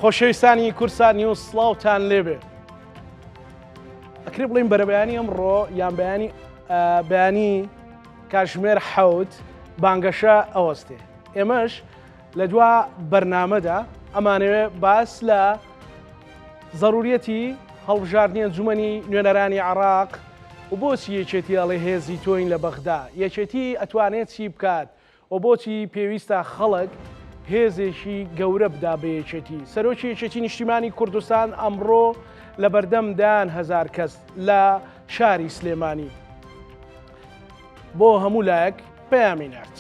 خۆشەویستانی کوردسات نیوز سڵاوتان لێبێ ئەکرێ بڵێین بەرەبەیانی ئەمڕۆ یان بەیانی بەیانی کاتژمێر حەوت بانگەشە ئەوەستێ ئێمەش لە دوا بەرنامەدا ئەمانەوێ باس لە زەروریەتی هەڵبژاردنی ئەنجومەنی نوێنەرانی عراق و بۆچی یەکێتی ئەڵێ هێزی تۆین لە بەغدا یەکێتی ئەتوانێت چی بکات و بۆچی پێویستە خەڵک هێزێکی گەورە بدا بە یەکێتی؟ سەرۆکی یەکێتی نیشتیمانی کوردستان ئەمڕۆ لە بەردەم دەیان هەزار کەس لە شاری سلێمانی بۆ هەموو لایەک پەیامی نارد.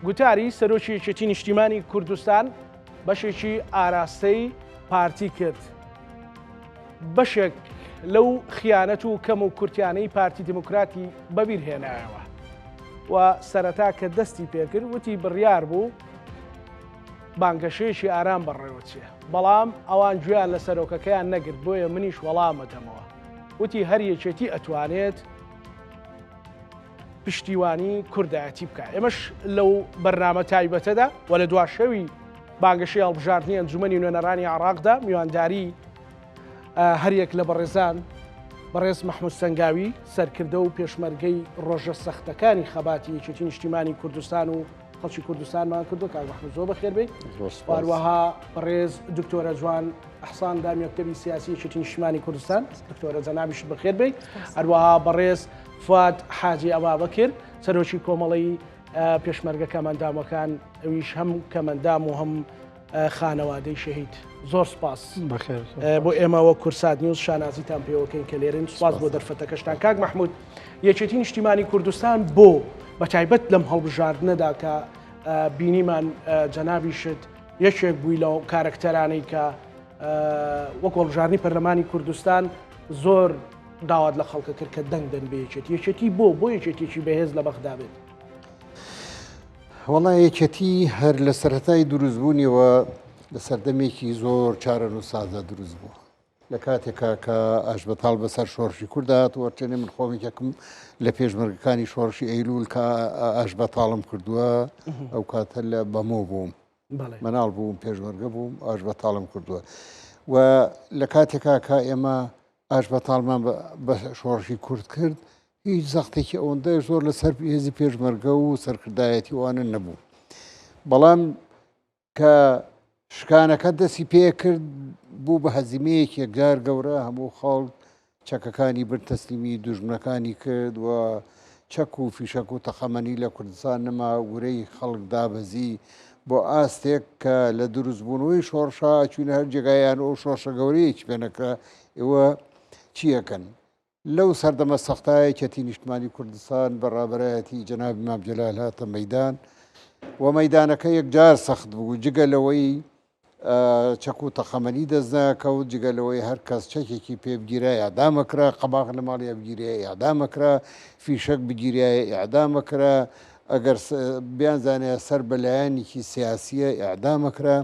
گوتاری سەرۆکی یەکێتی نیشتیمانی کوردستان بەشێکی ئاراستەی پارتی کرد. بەشێک لەو خیانەت و کەم و کورتیانەی پارتی دیموکراتی بەبیر هێنایەوە و سەرەتا کە دەستی پێکرد وتی بڕیار بوو بانگەشەیەکی ئارام بەڕێوەچێ بەڵام ئەوان گوێیان لە سەرۆکەکەیان نەگرت بۆیە منیش وەڵامەدەمەوە وتی هەر یەکێتی ئەتوانێت پشتیوانی کوردایەتی بکە ئێمەش لەو بەرنامە تایبەتەدا و لە دواشەوی بانگەشەی هەڵبژاردنی ئەنجومەنی نوێنەرانی عێراقدا میوانداری هەریەک لە بەڕێزان بەڕێز مەحمود سەنگاوی سەرکردە و پێشمەرگەی ڕۆژە سەختەکانی خەباتی یەکێتی نیشتیمانی کوردستان و خەڵکی کوردستانمان کردو کاک مەحمود زۆر بەخێر بێیت هەروەها بەڕێز دکتۆرە جوان ئەحسان دامی مەکتەبی سیاسی یەکێتی نیشتیمانی کوردستان دکتۆرە جەنابیشت بەخێر بێیت هەروەها بەڕێز فواد حاجی ئەبابەکر سەرۆکی کۆمەڵەی پێشمەرگە کەمەندامەکان ئەویش هەم کەمەندام و هەم خانەوادەی شەهید زۆر سپاس بۆ ئێمە وە کورسات نیوز شانازیتان پێوەکەین کە لێرن سپاس بۆ دەرفەتەکەشتان کاک مححمود یەکێتی نیشتیمانی کوردستان بۆ بە تایبەت لەم هەڵبژاردنەدا کە بینیمان جەنابیشت یەکێک بووی لەو کارەکتەرانەی کە وەک هەڵبژاردنی پەرلەمانی کوردستان زۆر داوات لە خەڵکە کرد کە دەنگ دەن بە یەکێتی یەکێتی بۆ بۆ یەکێتیی بەهێز لە بەغدا بێت. وەڵا یەکێتی هەر لە سەرەتای دروستبوونیەوە لە سەردەمێکی زۆر چارەنووسسازدا دروست بووە. لە کاتێکا کە ئاشبەتاڵ بەسەر شۆڕشی کوردا هات و هەرچەندێ من خۆم یەکێکم لە پێشمەرگەکانی شۆڕشی ئەیلوول کە ئاشبەتاڵم کردووە ئەو کاتە لە بەمۆ بووم. مناڵ بووم پێشمەرگە بووم ئاشبەتاڵم کردووە و لە کاتێکا کە ئێمە ئاشبەتاڵمان بە شۆڕشی کورد کرد هیچ زەختێکی ئەوەندە زۆر لەسەر هێزی پێشمەرگە و سەرکردایەتی ئەوانە نەبوو بەڵام کە شکانەکە دەستی پێکرد بوو بە هەزیمەیەکی یەکجار گەورە هەموو خەڵک چەکەکانی برد تەسلیمی دوژمنەکانی کرد و چەک و فیشەک و تەقەمەنی لە کوردستان نەما ورەی خەڵک دابەزی بۆ ئاستێک کە لە دروستبوونەوەی شۆڕشا چوینە هەر جێگایان ئەو شۆڕشە گەورەیەکی پێ نەکرا ئێوە چیەکەن لەو سەردەمە سەختە یەکێتی نیشتمانی کوردستان بە ڕابەرایەتی جەنابی مام جەلال هاتە مەیدان و مەیدانەکە یەکجار سەخت بوو جگە لەوەی چەک و تەقەمەنی دەست ناکەوت جگە لەوەی هەر کەس چەکێکی پێ بگیرا ئیعدامەکرا قەباغ لە ماڵی بگیرێ ئیعدامەکرا فیشەک بگیرایە ئیعدامەکرا ئەگەر بیانزانایە سەر بە لایەنێکی سیاسیە ئیعدامەکرا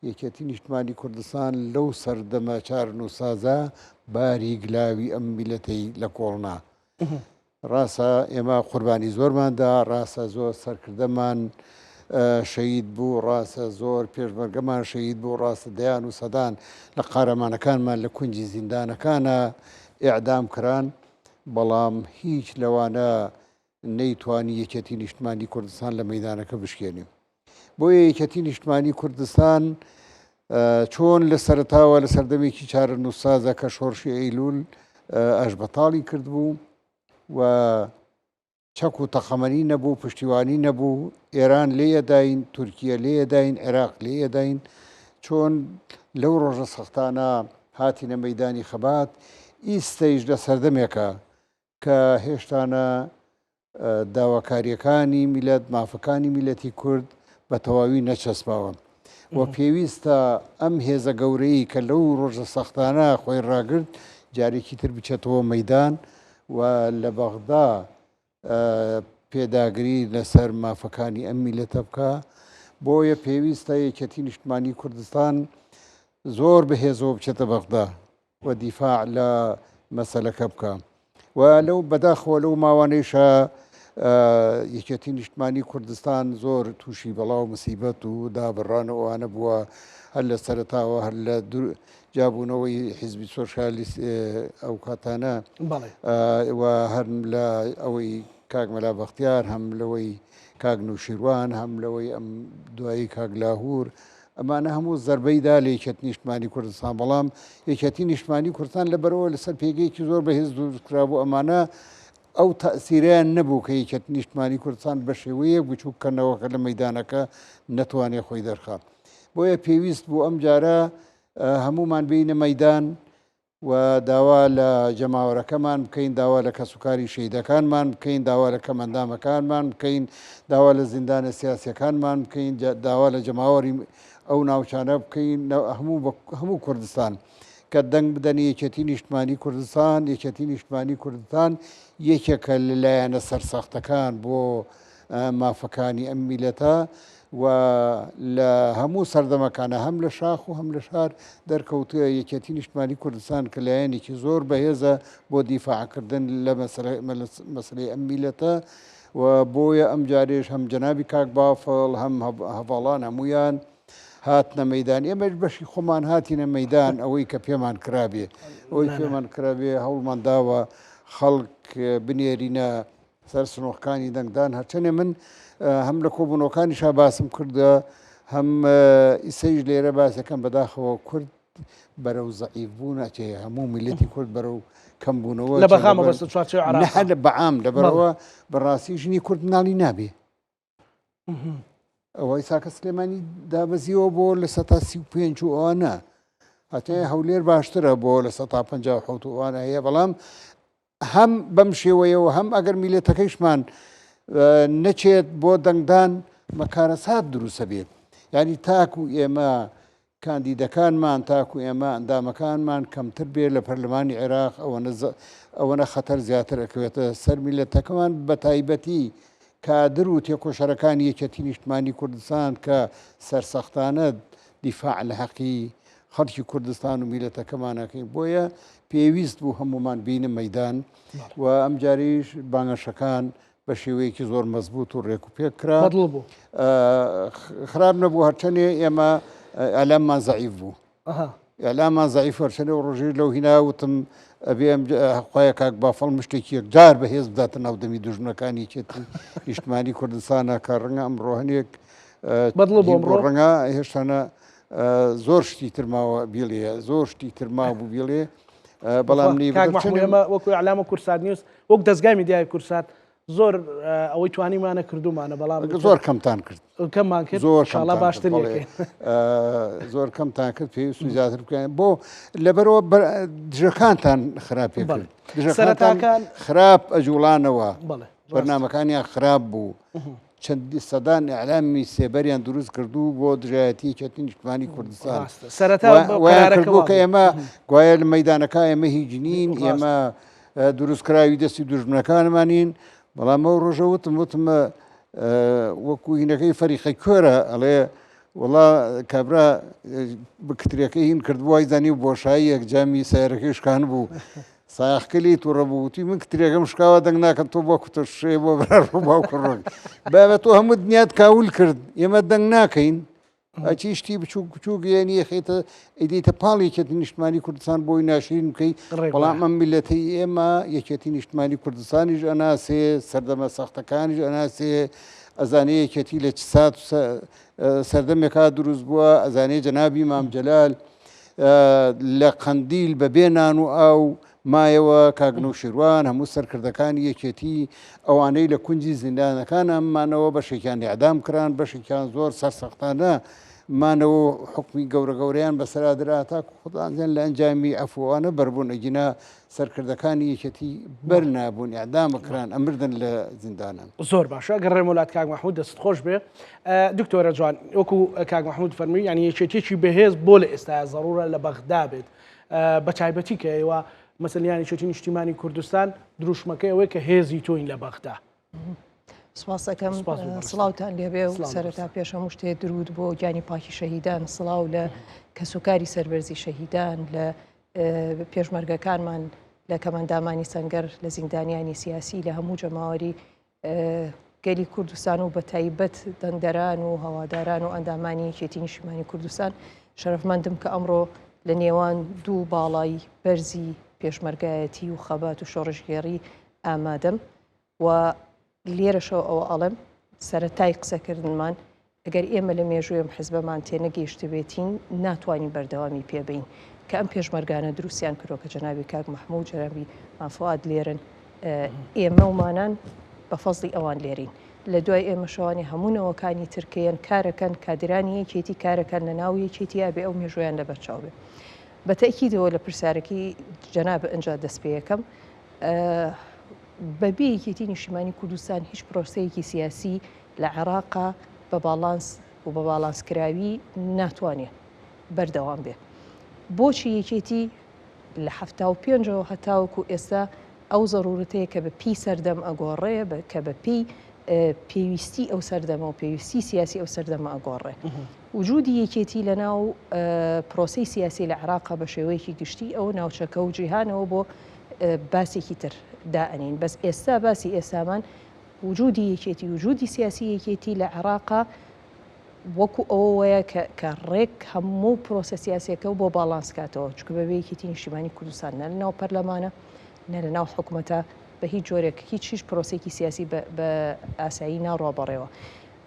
یەکێتی نیشتمانی کوردستان لەو سەردەمە چارەنووسسازە باری گلاوی ئەم میلەتەی لە کۆڵنا. ڕاستە ئێمە قوربانی زۆرمان دا، ڕاستە زۆر سەرکردەمان شەهید بوو، ڕاستە زۆر پێشمەرگەمان شەهید بوو، ڕاستە دەیان و سەدان لە قارەمانەکانمان لە کونجی زیندانەکانە ئیعدام کران، بەڵام هیچ لەوانە نەیتوانی یەکێتی نیشتمانی کوردستان لە مەیدانەکە بشکێنێ. بۆیە یەکێتی نیشتمانی کوردستان چۆن لە سەرتاوە لە سەردەمێکی چارەنووسسازە کە شۆڕشی ئەیلول ئاشبەتاڵی کردبوو و چەک و تەقەمەنی نەبوو پشتیوانی نەبوو ئێران لێیەداین تورکیە لێیەداین عێراق لێیەداین چۆن لەو ڕۆژە سەختانە هاتینە مەدانی خەبات ئیستەیش لە سەردەمێکە کە هێشتانە داواکارییەکانی میلەت، مافەکانی میلەتی کورد بە تەواوی نەچەسپاوە و پێویستە ئەم هێزە گەورەی کە لەو ڕۆژە سەختانە خۆی ڕاگرت جارێکی تر بچێتەوە مەدان و لە بەغدا پێداگری لەسەر مافەکانی ئەم میلەتە بکە بۆیە پێویستە یەکێتی نیشتمانی کوردستان زۆر بەهێزەوە بچێتە بەغدا و دیفاع لە مەسەلەکە بکا و لەو بەداخەوە لەو ماوانەیشا یەکێتی نیشتمانی کوردستان زۆر تووشی بەڵا و مسیبەت و دابڕان و ئەوانە بووە هەر لە سەرەتاوە هەر لە جیابوونەوەی حیزبی سۆسیالیست ئەو کاتانە و هەر لە ئەوەی کاک مەلا بەختیار هەم لەوەی کاک نوشیروان هەم لەوەی ئەم دوایی کاک لاهور ئەمانە هەموو زەربەی دا لە یەکێتی نیشتمانی کوردستان بەڵام یەکێتی نیشتمانی کوردستان لەبەرەوە لەسەر پێگەیەکی زۆر بەهێز دروستکرابوو ئەمانە ئەو تەئسیرەیان نەبوو کە یەکێتی نیشتمانی کوردستان بە شێوەیەک بچووک کەنەوە کە لە مەیدانەکە نەتوانێ خۆی دەرخا. بۆیە پێویست بوو ئەم جارە هەموومان بێینە مەیدان و داوا لە جەماوەرەکەمان بکەین، داوا لە کەسوکاری شەهیدەکانمان بکەین، داوا لە کەمئەندامەکانمان بکەین، داوا لە زیندانە سیاسیەکانمان بکەین، داوا لە جەماوەری ئەو ناوچانە بکەین، هەموو کوردستان. کە دەنگ بدەنە یەکێتی نیشتمانی کوردستان، یەکێتی نیشتمانی کوردستان یەکێکە لە لایەنە سەرسەختەکان بۆ مافەکانی ئەم میلەتە و لە هەموو سەردەمەکانە هەم لە شاخ و هەم لە شار دەرکەوتووە یەکێتی نیشتمانی کوردستان کە لایەنێکی زۆر بەهێزە بۆ دیفاعکردن لە مەسەلەی ئەم میلەتە و بۆیە ئەم جارێش هەم جەنابی کاک بافڵ هەم هەڤاڵان هەمویان هاتنە مەیدان ئێمەش بەشی خۆمان هاتینە مەیدان ئەوەی کە پێمان کرابێ ئەوەی پێمان کرابێ هەوڵمان داوە خەڵک بنێرینە سەر سنۆخەکانی دەنگدان هەرچەنێ من هەم لە کۆبوونەوەکانیشا باسم کردە هەم ئیسەیش لێرە باسەکەم بەداخەوە کورد بەرەو زەعیف بوون ئەچێ هەموو میلەتی کورد بەرەو کەم بوونەوە لە بەغامە بەس چوارچێوەی عێراق لە بەعام لەبەرەوە بەڕاستی ژنی کورد مناڵی نابێ ئەوەی ساکە سلێمانی دابەزیەوە بۆ لە سەتا 35 و ئەوانە هەتێ هەولێر باشترە بۆ لە سەتا 57 و ئەوانە هەیە بەڵام هەم بەم شێوەیەوە هەم ئەگەر میلەتەکەیشمان نەچێت بۆ دەنگدان مەکارەسات دروستە بێت ینی تاکو ئێمە کاندیدەکانمان تاکو ئێمە ئەندامەکانمان کەمتر بێ لە پەرلەمانی عێراق ئەوەنە خەتەر زیاتر ئەکەوێتە سەر میللەتەکەمان بە تایبەتی کادر و تێکۆشەرەکانی یەکێتی نیشتمانی کوردستان کە سەرسەختانە دیفاع لە هەقی خەڵکی کوردستان و میللەتەکەمان ئەکەین بۆیە پێویست بوو هەموومان بینە مەدان و ئەمجاریش بانگەشەکان بە شێوەیەکی زۆر مەزبوط و ڕێک و پێک کرا بەدڵ بوو خراپ نەبوو هەرچەنێ ئێمە ئەلاممان زەعیف بوو ئەلامان زەعیف هەرچەنێ و ڕۆژی لەو هینا وتم ئەبێ ئەم خوایە کاک بافڵ مشتێکی یەکجار بەهێز بداتە ناو دەمی دوژمنەکانی یەکێتی نیشتمانی کوردستانە کە ڕەنگە ئەمڕۆ هەنێک بەدڵ بۆ ئەمڕۆ ڕەنگە هێشتانە زۆر شتی تر ماوە بیڵێ زۆر شتی تر مابوو بیڵێ بەڵام کاک مەحموود ئێمە وەکو ئیعلام و کوردسات نیوز وەک دەزگای میدیای کوردسات زۆر ئەوەی توانیمانە کردومانە بەڵام زۆر کەمتان کرد کەممان کرد زۆر شاڵا باشتر زۆر کەمتان کرد پێویست و زیاتر بکەن بۆ لەبەرەوە دژەکانتان خراپێ کرد دژەکانتان خراپ ئەجوڵانەوە بەرنمەکانیان خراپ بوو چەند سەدان ئیعلامی سێبەریان دروست کردو بۆ دژایەتی یەکێتی نیشتمانی کوردستان سەرەتا وایان کردبوو کە ئێمە گوایە لە مەیدانەکە ئێمە هیچ نین ئێمە دروستکراوی دەستی دوژمنەکانمانین بەڵام ئەو ڕۆژە وتم وتم وەکو هینەکەی فەریقە کوێرە ئەڵێ وڵا کابرا بکترەکەی هین کردبوو وای زانی و بۆشاییەک جامی سیارەکەی شکان بوو سایەقکە لێی توڕە بوو وتی من کترێکم شکاوە دەنگ ناکەم تۆ بۆ کوتە شێ بۆ برا ڕوو کوڕۆک بابە تۆ هەموو دنیات کاول کرد ئێمە دەنگ ناکەین ئەچی شتی بچووک بچووک یعنی خیتە ئیدیتە پاڵ یەکێتی نیشتمانی کوردستان بۆی ناشرین بکەی بەڵام ئەم میلەتەی ئێمە یەکێتی نیشتمانی کوردستانیش ئەناسێ سەردەمە سەختەکانیش ئەناسێ ئەزانێ یەکێتی لە چ سات سەردەمێکا دروست بووە ئەزانێ جەنابی مام جەلال لە قەندیل بە بێ نان و ئاو مایەوە، کاک نەوشیروان، هەموو سەرکردەکانی یەکێتی، ئەوانەی لە کونجی زیندانەکانا مانەوە، بەشێکیان ئیعدام کران، بەشێکیان زۆر سەرسەختانە مانەوە و حوکمی گەورە گەورەیان بەسەرا درا، تاکو خوداانزیان لە ئەنجامی عەفووانە بەربوون، ئەگینا سەرکردەکانی یەکێتی بەر نابوون، ئیعدام کران، ئەمردن لە زیندانان. زۆر باشە گەڕێمەوە لات کاک مەحمود دەستت خۆش بێ. دکتۆرە جوان وەکو کاک مەحمود فەرمی یعنی یەکێتیەکی بەهێز بۆ لە ئێستایا زەڕورە لە بەغدا بێت بە تایبەتی کە ئێوە مەسەلیان یەکێتی نیشتیمانی کوردستان دروشمەکەی ئەوەیە کە هێزی تۆین لە بەغدا. سپاسەکەم سڵاوتان لێبێ و سەرەتا پێش هەموو شتێ درود بۆ گیانی پاکی شەهیدان سڵاو لە کەسوکاری سەربەرزی شەهیدان لە پێشمەرگەکانمان لە کەمەندامانی سەنگەر لە زیندانیانی سیاسی لە هەموو جەماوەری. گەلی کوردستان و بەتایبەت دەنگدەران و هەواداران و ئەندامانی یەکێتی نیشتیمانی کوردستان شەرەفمەندم کە ئەمڕۆ لە نێوان دوو باڵای بەرزی پێشمەرگایەتی و خەبات و شۆڕشگێڕی ئامادەم و لێرەشەوە ئەوە ئەڵێم سەرەتای قسەکردنمان ئەگەر ئێمە لە مێژووی ئەم حزبەمان تێنەگەیشتبێتین ناتوانین بەردەوامی پێ بەین کە ئەم پێشمەرگانە دروستیان کردوە کە جەنابی کاک مەحموو و جەنابی مام فوئاد لێرن ئێمە و مانان بە فەزڵی ئەوان لێرین لە دوای ئێمەشەوانی هەموو نەوەکانی تر کە یەن کارەکەن کادرانی یەکێتی کارەکەن لە ناو یەکێتی ئەبێ ئەو مێژوویان لەبەرچاو بێ بە تەئکیدەوە لە پرسیارەکەی جەناب ئنجا دەست پێ یەکەم بەبێ یەکێتی نیشتیمانی کوردستان هیچ پرۆسەیەکی سیاسی لە عێراقا بە باڵانس و بە باڵانسکراوی ناتوانێ بەردەوام بێ. بۆچی یەکێتی لە 75ەوە هەتاوەکو ئێستا ئەو زەرورەتەیە کە بە پێی سەردەم ئەگۆڕێ، کە بە پێی پێویستی ئەو سەردەمە و پێویستی سیاسی ئەو سەردەمە ئەگۆڕێ. وجودی یەکێتی لە ناو پرۆسەی سیاسی لە عێراقا بە شێوەیەکی گشتی ئەو ناوچەکە و جیهانەوە بۆ باسێکی تر دائەنین بەس ئێستا باسی ئێستامان وجودی یەکێتی وجودی سیاسی یەکێتی لە عێراقا وەکو ئەوە وەیە کە کە ڕێک هەموو پرۆسە سیاسیەکە بۆ باڵانس کاتەوە چونکە بەبێ یەکێتی نیشتیمانی کوردستان نە لەناو پەرلەمانە نە لەناو حکومەتە بە هیچ جۆرێک هیچ هیچ پرۆسێکی سیاسی بە ئاسایی ناڕوا بەڕێوە.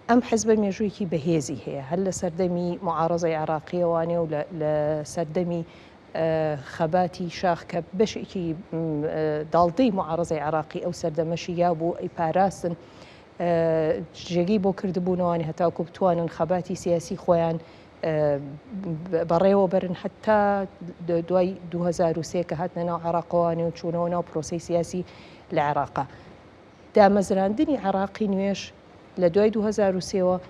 ئەم حزبە مێژوویەکی بەهێزی هەیە هەر لە سەردەمی معارەزەی عێراقیەوانێ و لە سەردەمی خەباتی شاخ کە بەشێکی داڵدەی معارەزەی عێراقی ئەو سەردەمەشی یابوو ئەی پاراستن جێگەی بۆ کردبوونەوەوانی هەتاکو بتوانن خەباتی سیاسی خۆیان بەڕێوە بەرن حتا دوای 2023 کە هاتنە ناو عێراقەوانی و چوونەوە ناو پرۆسەی سیاسی لە عێراقا. دامەزراندنی عێراقی نوێش لە دوای 2023 وە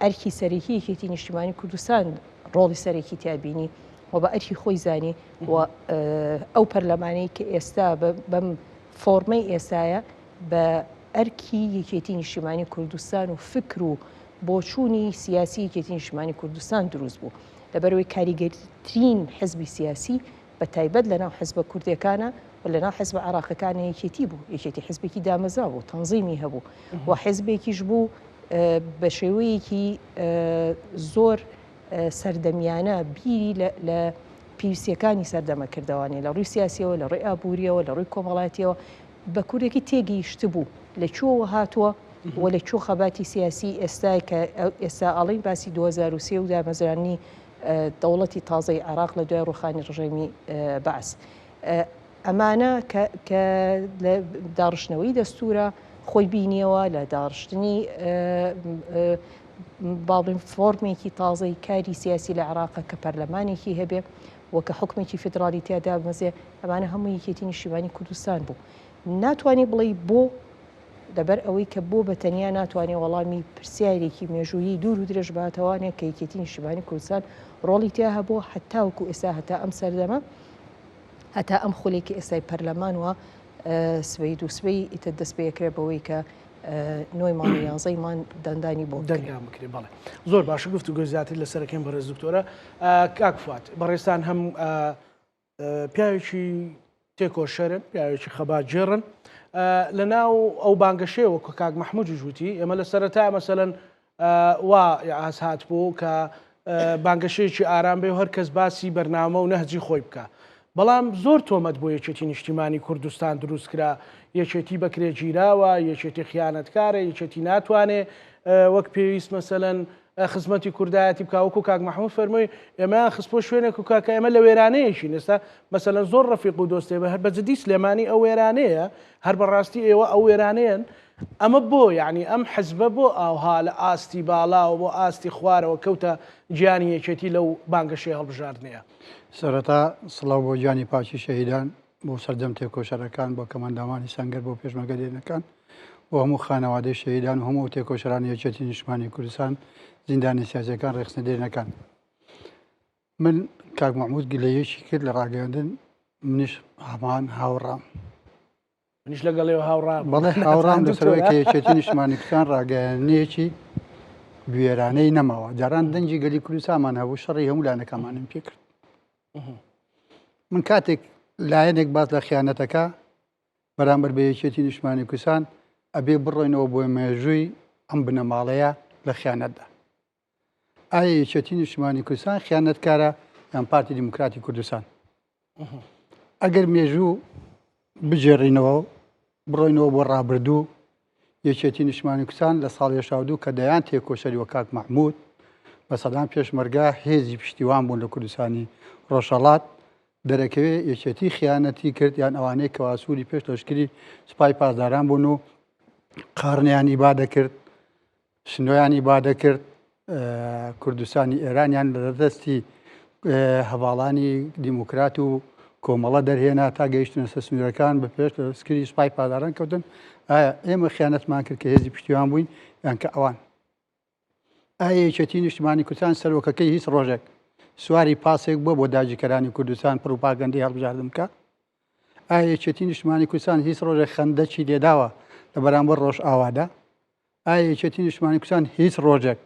ئەرکی سەرەکی یەکێتی نیشتیمانی کوردستان ڕۆڵی سەرەکی تیا بینی و بە ئەرکی خۆی زانی و ئەو پەرلەمانەی کە ئێستا بەم فۆرمەی ئێستایە بە ئەرکی یەکێتی نیشتیمانی کوردستان و فکر و بۆچوونی سیاسی یەکێتی نیشتیمانی کوردستان دروست بوو لەبەرەوەی کاریگەرترین حزبی سیاسی بە تایبەت لەناو حزبە کوردیەکانە و لەناو حزبە عێراقەکانە یەکێتی بوو، یەکێتی حزبێکی دامەزراو بوو، تەنزیمی هەبوو و حزبێکیش بوو بە شێوەیەکی زۆر سەردەمیانە بیری لە پێویستیەکانی سەردەمە کردەوانێ لە ڕووی سیاسیەوە، لە ڕووی ئابووریەوە، لە ڕووی کۆمەڵایەتیەوە بە کوردێکی تێگەیشتبوو لە کوێوە هاتووە و لە کوێ خەباتی سیاسی ئێستا کە ئێستا ئەڵێین باسی 2003 و دامەزرانی دەوڵەتی تازەی عێراق لە دوای ڕوخانی ڕژێمی بەعس. ئەمانە کە لە داڕشتنەوەی دەستورە خۆی بینیەوە لە داڕشتنی باڵین فۆرمێکی تازەی کاری سیاسی لە عێراق کە پەرلەمانێکی هەبێ و کە حکومێکی فیدراڵی تیا دابمەزێ ئەمانە هەموو یەکێتی نیشتیمانی کوردستان بوو. ناتوانانی بڵێ بۆ لەبەر ئەوەی کە بۆ بە تەنیا ناتوانێ وەڵامی پرسیارێکی مێژوویی دوور و درێژ باتەوانێ کە یەکێتی نیشتیمانی کوردستان ڕۆڵی تیا هەبووە هەتاوەکو ئێستا هەتا ئەم سەردەمە هەتا ئەم خولێکی ئێستای پەرلەمان و سبەی دوو سبەی ئیتر دەست پێکرێ بەوەی کە نۆی مانگ و یانزەی مان دەنگدانی بۆ دەنگدان بکرێ. بەڵێ زۆر باشە گفتوگۆی زیاتر لەسەرەکەین بەڕێز دکتۆرە کاک فواد بەڕێزتان هەم پیاوێکی تێکۆشەرن، پیاوێکی خەباتگێڕن. لە ناو ئەو بانگەشەیەوە کە کاک مەحموودیش وتی، ئێمە لە سەرەتا مەسەلەن وا ئاس هاتبوو کە بانگەشەیەکی ئارام بێ و هەر کەس باسی بەرنامە و نەهجی خۆی بکا. بەڵام زۆر تۆمەت بۆ یەکێتی نیشتیمانی کوردستان دروست کرا، یەکێتی بەکرێگیراوە، یەکێتی خیانەتکارە، یەکێتی ناتوانێ وەک پێویست مەسەلەن خزمەتی کوردایەتی بکا وەکو کاک مەحمود فەرمووی ئێمەیان خستبووە شوێنێک و کاکە ئێمە لە وێرانەیەکین ئێستا مەسەلەن زۆر ڕەفیق و دۆستێ بە هەر بە جدی سلێمانی ئەو وێرانەیە هەر بەڕاستی ئێوە ئەو وێرانەیەن ئەمە بۆ یعنی ئەم حزبە بۆ ئاوها لە ئاستی باڵاوە بۆ ئاستی خوارەوە کەوتە گیانی یەکێتی لەو بانگەشەی هەڵبژاردنەیە. سەرەتا سڵاو بۆ گیانی پاکی شەهیدان بۆ سەرجەم تێکۆشەرەکان، بۆ کەمئەندامانی سەنگەر، بۆ پێشمەرگە دێرینەکان، بۆ هەموو خانەوادەی شەهیدان و هەموو ئەو تێکۆشەرانی یەکێتی نیشتمانی کوردستان، زیندانی سیاسیەکان، ڕێکخستنە دێرینەکان. من کاک مەحمود گلەیەکی کرد لە ڕاگەیاندن، منیش هەمان هاوڕام. منیش لەگەڵ ئێوە هاوڕام. بەڵێ هاوڕام لەسەرەوەی کە یەکێتی نیشتمانی کوردستان ڕاگەیاندنێکی بوێرانەی نەماوە. جاران دەنگی گەلی کوردستانمان هەبوو، شەڕی هەموو لایەنەکانمانم پێکرد. من کاتێک لایەنێک باس لە خیانەتەکە بەرامبەر بە یەکێتی نیشتمانی کوردستان. ئەبێ بڕۆینەوە بۆ مێژووی ئەم بنەماڵەیە لە خیانەتدا. ئایا یەکێتی نیشتمانی کوردستان خیانەتکارە یان پارتی دیموکراتی کوردستان؟ ئەگەر مێژوو بگێڕینەوە بڕۆینەوە بۆ ڕابردوو یەکێتی نیشتمانی کوردستان لە ساڵ 82 کە دەیان تێکۆشەری وە کاک مەحمود بە سەدان پێشمەرگە هێزی پشتیوان بوون لە کوردستانی ڕۆژهەڵات دەرەکەوێ یەکێتی خیانەتی کرد یان ئەوانەی کەوا سووری پێش لەشکری سوپای پاسداران بوون و قارنیان ئیبا دەکرد شنۆیان ئیبا دەکرد کوردستانی ئێرانیان لە دەستی هەواڵانی دیموکرات و کۆمەڵە دەرهێنا تا گەیشتنە سەر سنوورەکان بە پێش لەشکری سوپای پاسداران کەوتن ئایا ئێمە خیانەتمان کرد کە هێزی پشتیوان بووین یان کە ئەوان ئایا یەکێتی نیشتمانی کوردستان سەرۆکەکەی هیچ ڕۆژێک سواری پاسێک بووە بۆ داگیرکەرانی کوردستان پڕوپاگەندەی هەڵبژاردن بکات؟ ئایا یەکێتی نیشتمانی کوردستان هیچ ڕۆژێک خەندەکی لێداوە لە بەرامبەر ڕۆژئاوادا؟ ئایا یەکێتی نیشتمانی کوردستان هیچ ڕۆژێک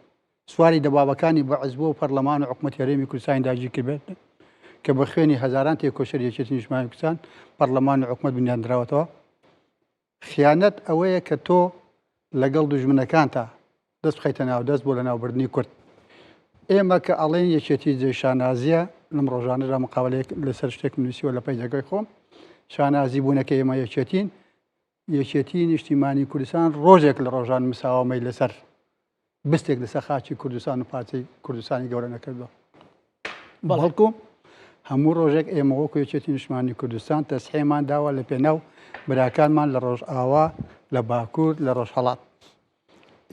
سواری دەبابەکانی بەعس بووە و پەرلەمان و حکومەتی هەرێمی کوردستانی داگیر کردبێت کە بە خوێنی هەزاران تێکۆشەری یەکێتی نیشتمانی کوردستان پەرلەمان و حکومەت بنیاندراوەتەوە؟ خیانەت ئەوەیە کە تۆ لەگەڵ دوژمنەکانتا دەست بخەیتە ناو دەست بۆ لەناوبردنی کورد. ئێمە کە ئەڵێین یەکێتی جێی شانازییە، لەم ڕۆژانەدا مقابەلەیەک لەسەر شتێکم نووسیوە لە پەیجەکەی خۆم، شانازی بوونە کە ئێمە یەکێتین، یەکێتی نیشتیمانی کوردستان ڕۆژێک لە ڕۆژان مساوەمەی لەسەر بستێک لەسەر خاکی کوردستان و پارچەی کوردستانی گەورە نەکردووە. بەڵکو هەموو ڕۆژێک ئێمە وەکو یەکێتی نیشتمانی کوردستان تەسحێمان داوە لە پێناو براکانمان لە ڕۆژئاوا لە باکوور لە ڕۆژهەڵات.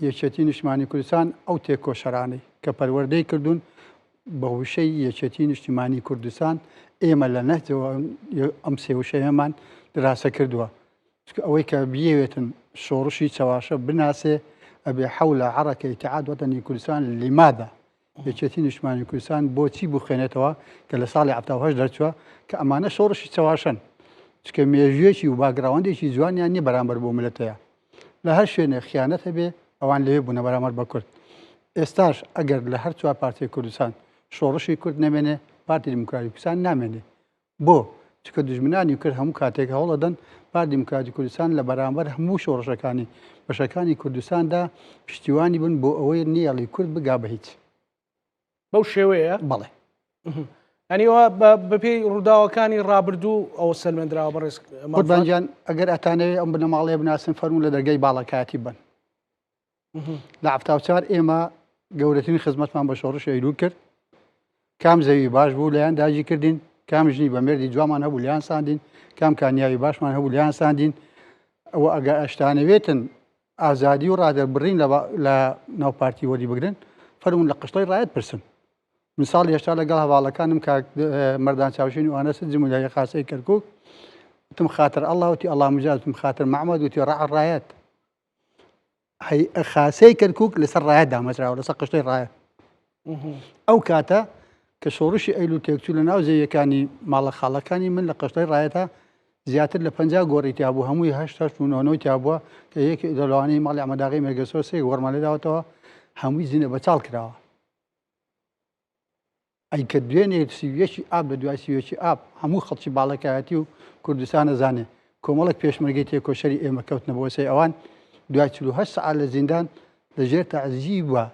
یەکێتی نیشتمانی کوردستان ئەو تێکۆشەرانەی کە پەروەردەی کردوون بە وشەی یەکێتی نیشتیمانی کوردستان ئێمە لە نەهجەوە ئەم سێ وشەیەمان دراسە کردووە. چونکە ئەوەی کە بیەوێتن شۆڕشی چەواشە بناسێ ئەبێ حەولە عەڕەکە ئیتحاد وەتەنی کوردستان لماذا یەکێتی نیشتمانی کوردستان بۆچی بخوێنێتەوە کە لە ساڵی 78 دەرچووە کە ئەمانە شۆڕشی چەواشەن چکە مێژوویەکی و باگراوەندێکی جوانیان نیە بەرامبەر بۆ ملەتەیە لە هەر شوێنێ خیانەت هەبێ ئەوان لەوێ بوونە بەرامبەر بە کورد ئێستاش ئەگەر لە هەر چوار پارچەی کوردستان شۆڕشی کورد نەمێنێ پارتی دیموکراتی کوردستان نامێنێ بۆ؟ چونکە دوژمنانی کورد هەموو کاتێک هەوڵەدەن پارتی دیموکراتی کوردستان لە بەرامبەر هەموو شۆڕشەکانی بەشەکانی کوردستاندا پشتیوانی بن بۆ ئەوەی نێڵی کورد بگا بە هیچ. بەو شێوەیە؟ بەڵێ. یانی ئەوە بەپێی ڕووداوەکانی ڕابردوو ئەوە سەلمێندراوە بەڕێز مام قوربان گیان ئەگەر ئەتانەوێ ئەم بنەماڵەیە بناسن فەرموون لە دەرگای باڵەکایەتی بن. لە 74 ئێمە گەورەترین خزمەتمان بە شۆڕشی ئەیلول کرد کام زەوی باش بوو لەیان داگی کردین کام ژنی بە مێردی جوامان هەبوو لیان ساندین کام کانیاوی باشمان هەبوو لیان ساندین ئەوە ئەگە ئەشتانەوێتن ئازادی و ڕادەربڕین لە ناو پارتی وەری بگرن فەرمونون لە قشتڵی ڕایەت پرسن من ساڵی هێشتا لەگەڵ هەواڵەکانم کاک مەردان چاوشین و ئەنەس جمولای خاصەی کەرکک وتم خاتر الله وتی الله مجاز وتم خاتر معمد وتی ڕع ڕایەت خاسەی کەرکک لەسەر ڕایە دامەزراوە لەسەر قشتەی ڕایە ئەو کاتە کە شۆڕشی ئەیلول تێکچوو لە ناو زەویەکانی ماڵە خاڵەکانی من لە قشتەی ڕایەتا زیاتر لە 50 گۆڕی تیا بوو هەمووی هەشت هەشت و نۆ تیا بووە کە یەک لەوانەیە ماڵی ئەمەداغی مێرگەسۆر سێ گۆڕمان لێداوەتەوە هەمووی زینە بەچاڵ کراوە ئەی کە دوێنێ 31 ئاب لە دوای 31 ئاب هەموو خەڵکی باڵەکایەتی و کوردستان ئەزانێ کۆمەڵێک پێشمەرگەی تێکۆشەری ئێمە کەوتنە بۆسەی ئەوان دوای 48 سەعات لە زیندان لە ژێر تەعزیبە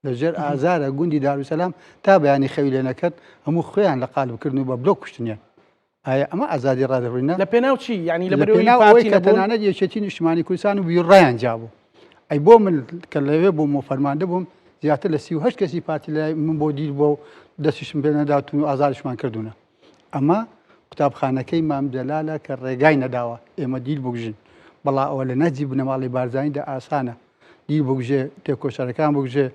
لە ژێر ئازارە گوندی داروسەلام تا بەیانی خەوی لێ نەکرد هەموو خۆیان لە قالب کردن و بە بلۆک کوشتنیان ئایا ئەمە ئازادی ڕادەبڕینە لە پێناو چی یعنی لە پێناو ئەوەی کە تەنانەت یەکێتی نیشتمانی کوردستان و بیرڕایان جابوو ئەی بۆ من کە لەوێ بووم و فەرماندە بووم زیاتر لە 38 کەسی پارتی لای من بۆ دیل بووە و دەستیشم پێ نەداتون و ئازارشمان کردوونە ئەمە قوتابخانەکەی مام جەلالە کە ڕێگای نەداوە ئێمە دیل بگژین بەڵا ئەوە لە نەجی بنەماڵی بارزانیدا ئاسانە دیل بگژێ تێکۆشەرەکان بگژێ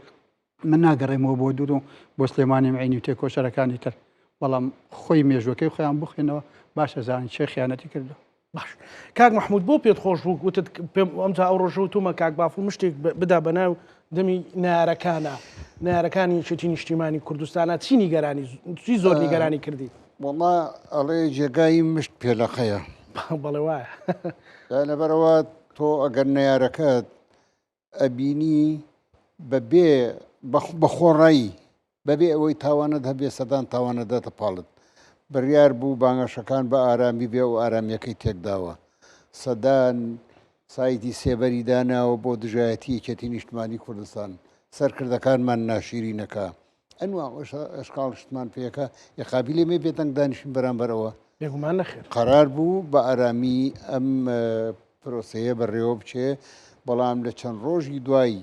من ناگەڕێمەوە بۆ دوور و بۆ سلێمانی معینی و تێکۆشەرەکانی تر بەڵام خۆی مێژوەکەی خۆیان بخوێنەوە باش ئەزانن چێ خیانەتی کردو. باش کاک محمود بۆ پێت خۆش بوو وتت پێم ئەمجا ئەو ڕۆژە وتومە کاک بافڵ مشتێک بدا بە ناو دەمی نارەکانە نارەکانی یەکێتی نیشتیمانی کوردستانە چی نیگەرانی چی زۆر نیگەرانی کردی وەڵا ئەڵێ جێگای مشت پێلەقەیە بەڵێ وایە لەبەرەوە تۆ ئەگەر نەیارەکەت ئەبینی بە بێ بە خۆڕایی بەبێ ئەوەی تاوانت هەبێ سەدان تاوانە داتە پاڵت بڕیار بوو بانگەشەکان بە ئارامی بێ و ئارامیەکەی تێکداوە سەدان. سایتی سێبەری داناوە بۆ دژایەتی یەکێتی نیشتمانی کوردستان، سەرکردەکانمان ناشیرینەکا، ئەنوا ئەشکاڵ شتمان پێکا، ئێ قابیلی ئێمەی بێدەنگ دانیشین بەرامبەر ئەوە؟ بێگومان نەخێر. قەرار بوو بە ئارامی ئەم پرۆسەیە بەڕێوە بچێ، بەڵام لە چەند ڕۆژی دوای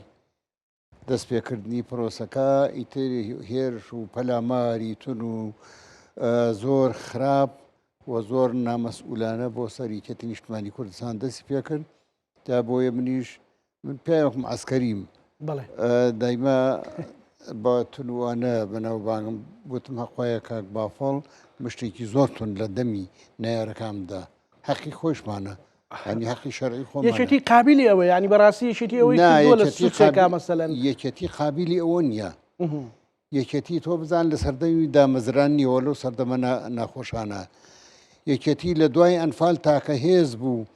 دەستپێکردنی پرۆسەکە ئیتر هێرش و پەلاماری تون و زۆر خراپ و زۆر نامەسئولانە بۆ سەر یەکێتی نیشتمانی کوردستان دەستی پێکرد تا بۆیە منیش من پیاوێکم عسکەریم دایمە بە تونوانە بەناوبانگم گوتم هەقوایە کاک بافڵ مشتێکی زۆر تون لە دەمی نەیارەکاندا حەقی خۆشمانە ینی هەقی شەرعی خۆمانە. یەکێتی قابلی ئەوە ینی بەڕاستی یەکێتی ئەوەی نا کردووە لە یەکێتی سوچێکا قابل مەسەلەن. یەکێتی قابلی ئەوە نییە. یەکێتی تۆ بزان لە سەردەمی دامەزرانیەوە لەو سەردەمە ناخۆشانە یەکێتی لە دوای ئەنفال تاکە هێز بوو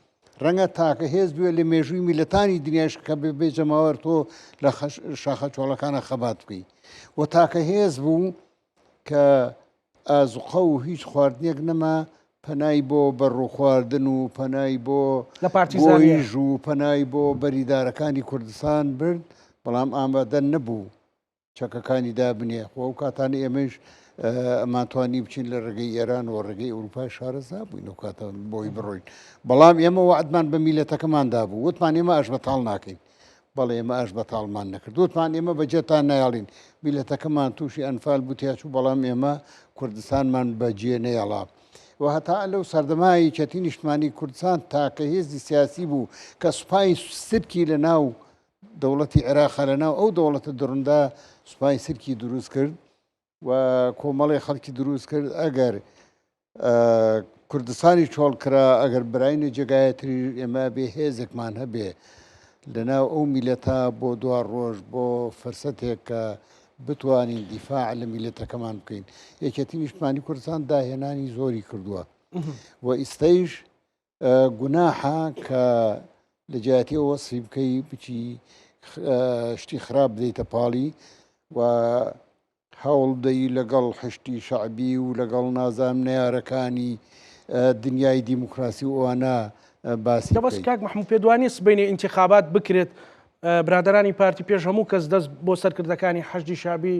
ڕەنگە تاکە هێز بوێ لە مێژووی میلەتانی دنیاش کە بێ جەماوەر تۆ لە شاخە چۆڵەکانە خەبات بکەی و تاکە هێز بوو کە ئازوقە و هیچ خواردنێک نەما پەنای بۆ بەڕوو خواردن و پەنای بۆ لە پارتیزانیە. گۆیژ و پەنای بۆ بەریدارەکانی کوردستان برد، بەڵام ئامادە نەبوو چەکەکانی دابنێ. خۆ ئەو کاتانە ئێمەیش ئەمانتوانی بچین لە ڕێگەی ئێران و ڕێگەی ئەوروپای شارەزا بووین ئەو کاتە بۆی بڕۆین. بەڵام ئێمە وەعدمان بە میلەتەکەمان دابوو، وتمان ئێمە ئاشبەتاڵ ناکەین. بەڵێ ئێمە ئاش بەتاڵمان نەکرد وتمان ئێمە بەجێتان نایەڵین میلەتەکەمان تووشی ئەنفال بوو تیاچوو بەڵام ئێمە کوردستانمان بەجێ نەیەڵا و هەتا لەو سەردەما یەکێتی نیشتمانی کوردستان تاکە هێزی سیاسی بوو کە سوپای سرکی لە ناو دەوڵەتی عێراقا لە ناو ئەو دەوڵەتە دڕندە سوپای سرکی دروست کرد و کۆمەڵی خەڵکی دروست کرد ئەگەر کوردستانی چۆڵ کرا ئەگەر براینە جێگایەتری ئێمە بێ هێزێکمان هەبێ لەناو ئەو میلەتە بۆ دوا ڕۆژ بۆ فرسەتێک کە بتوانین دیفاع لە میلەتەکەمان بکەین یەکێتی نیشتمانی کوردستان داهێنانی زۆری کردووە و ئیستەیش گوناحە کە لە جیاتی ئەوە وەسفی بکەی بچی شتی خراپ بدەیتە پاڵی و هەوڵ بدەی لەگەڵ حشتی شەعبی و لەگەڵ نازام نەیارەکانی دنیای دیموکراسی و ئەوانە باسی بەس کاک محمود پێ دوانی سبینێ ئینتخابات بکرێت برادەرانی پارتی پێش هەموو کەس دەست بۆ سەرکردەکانی حەشدی شەعبی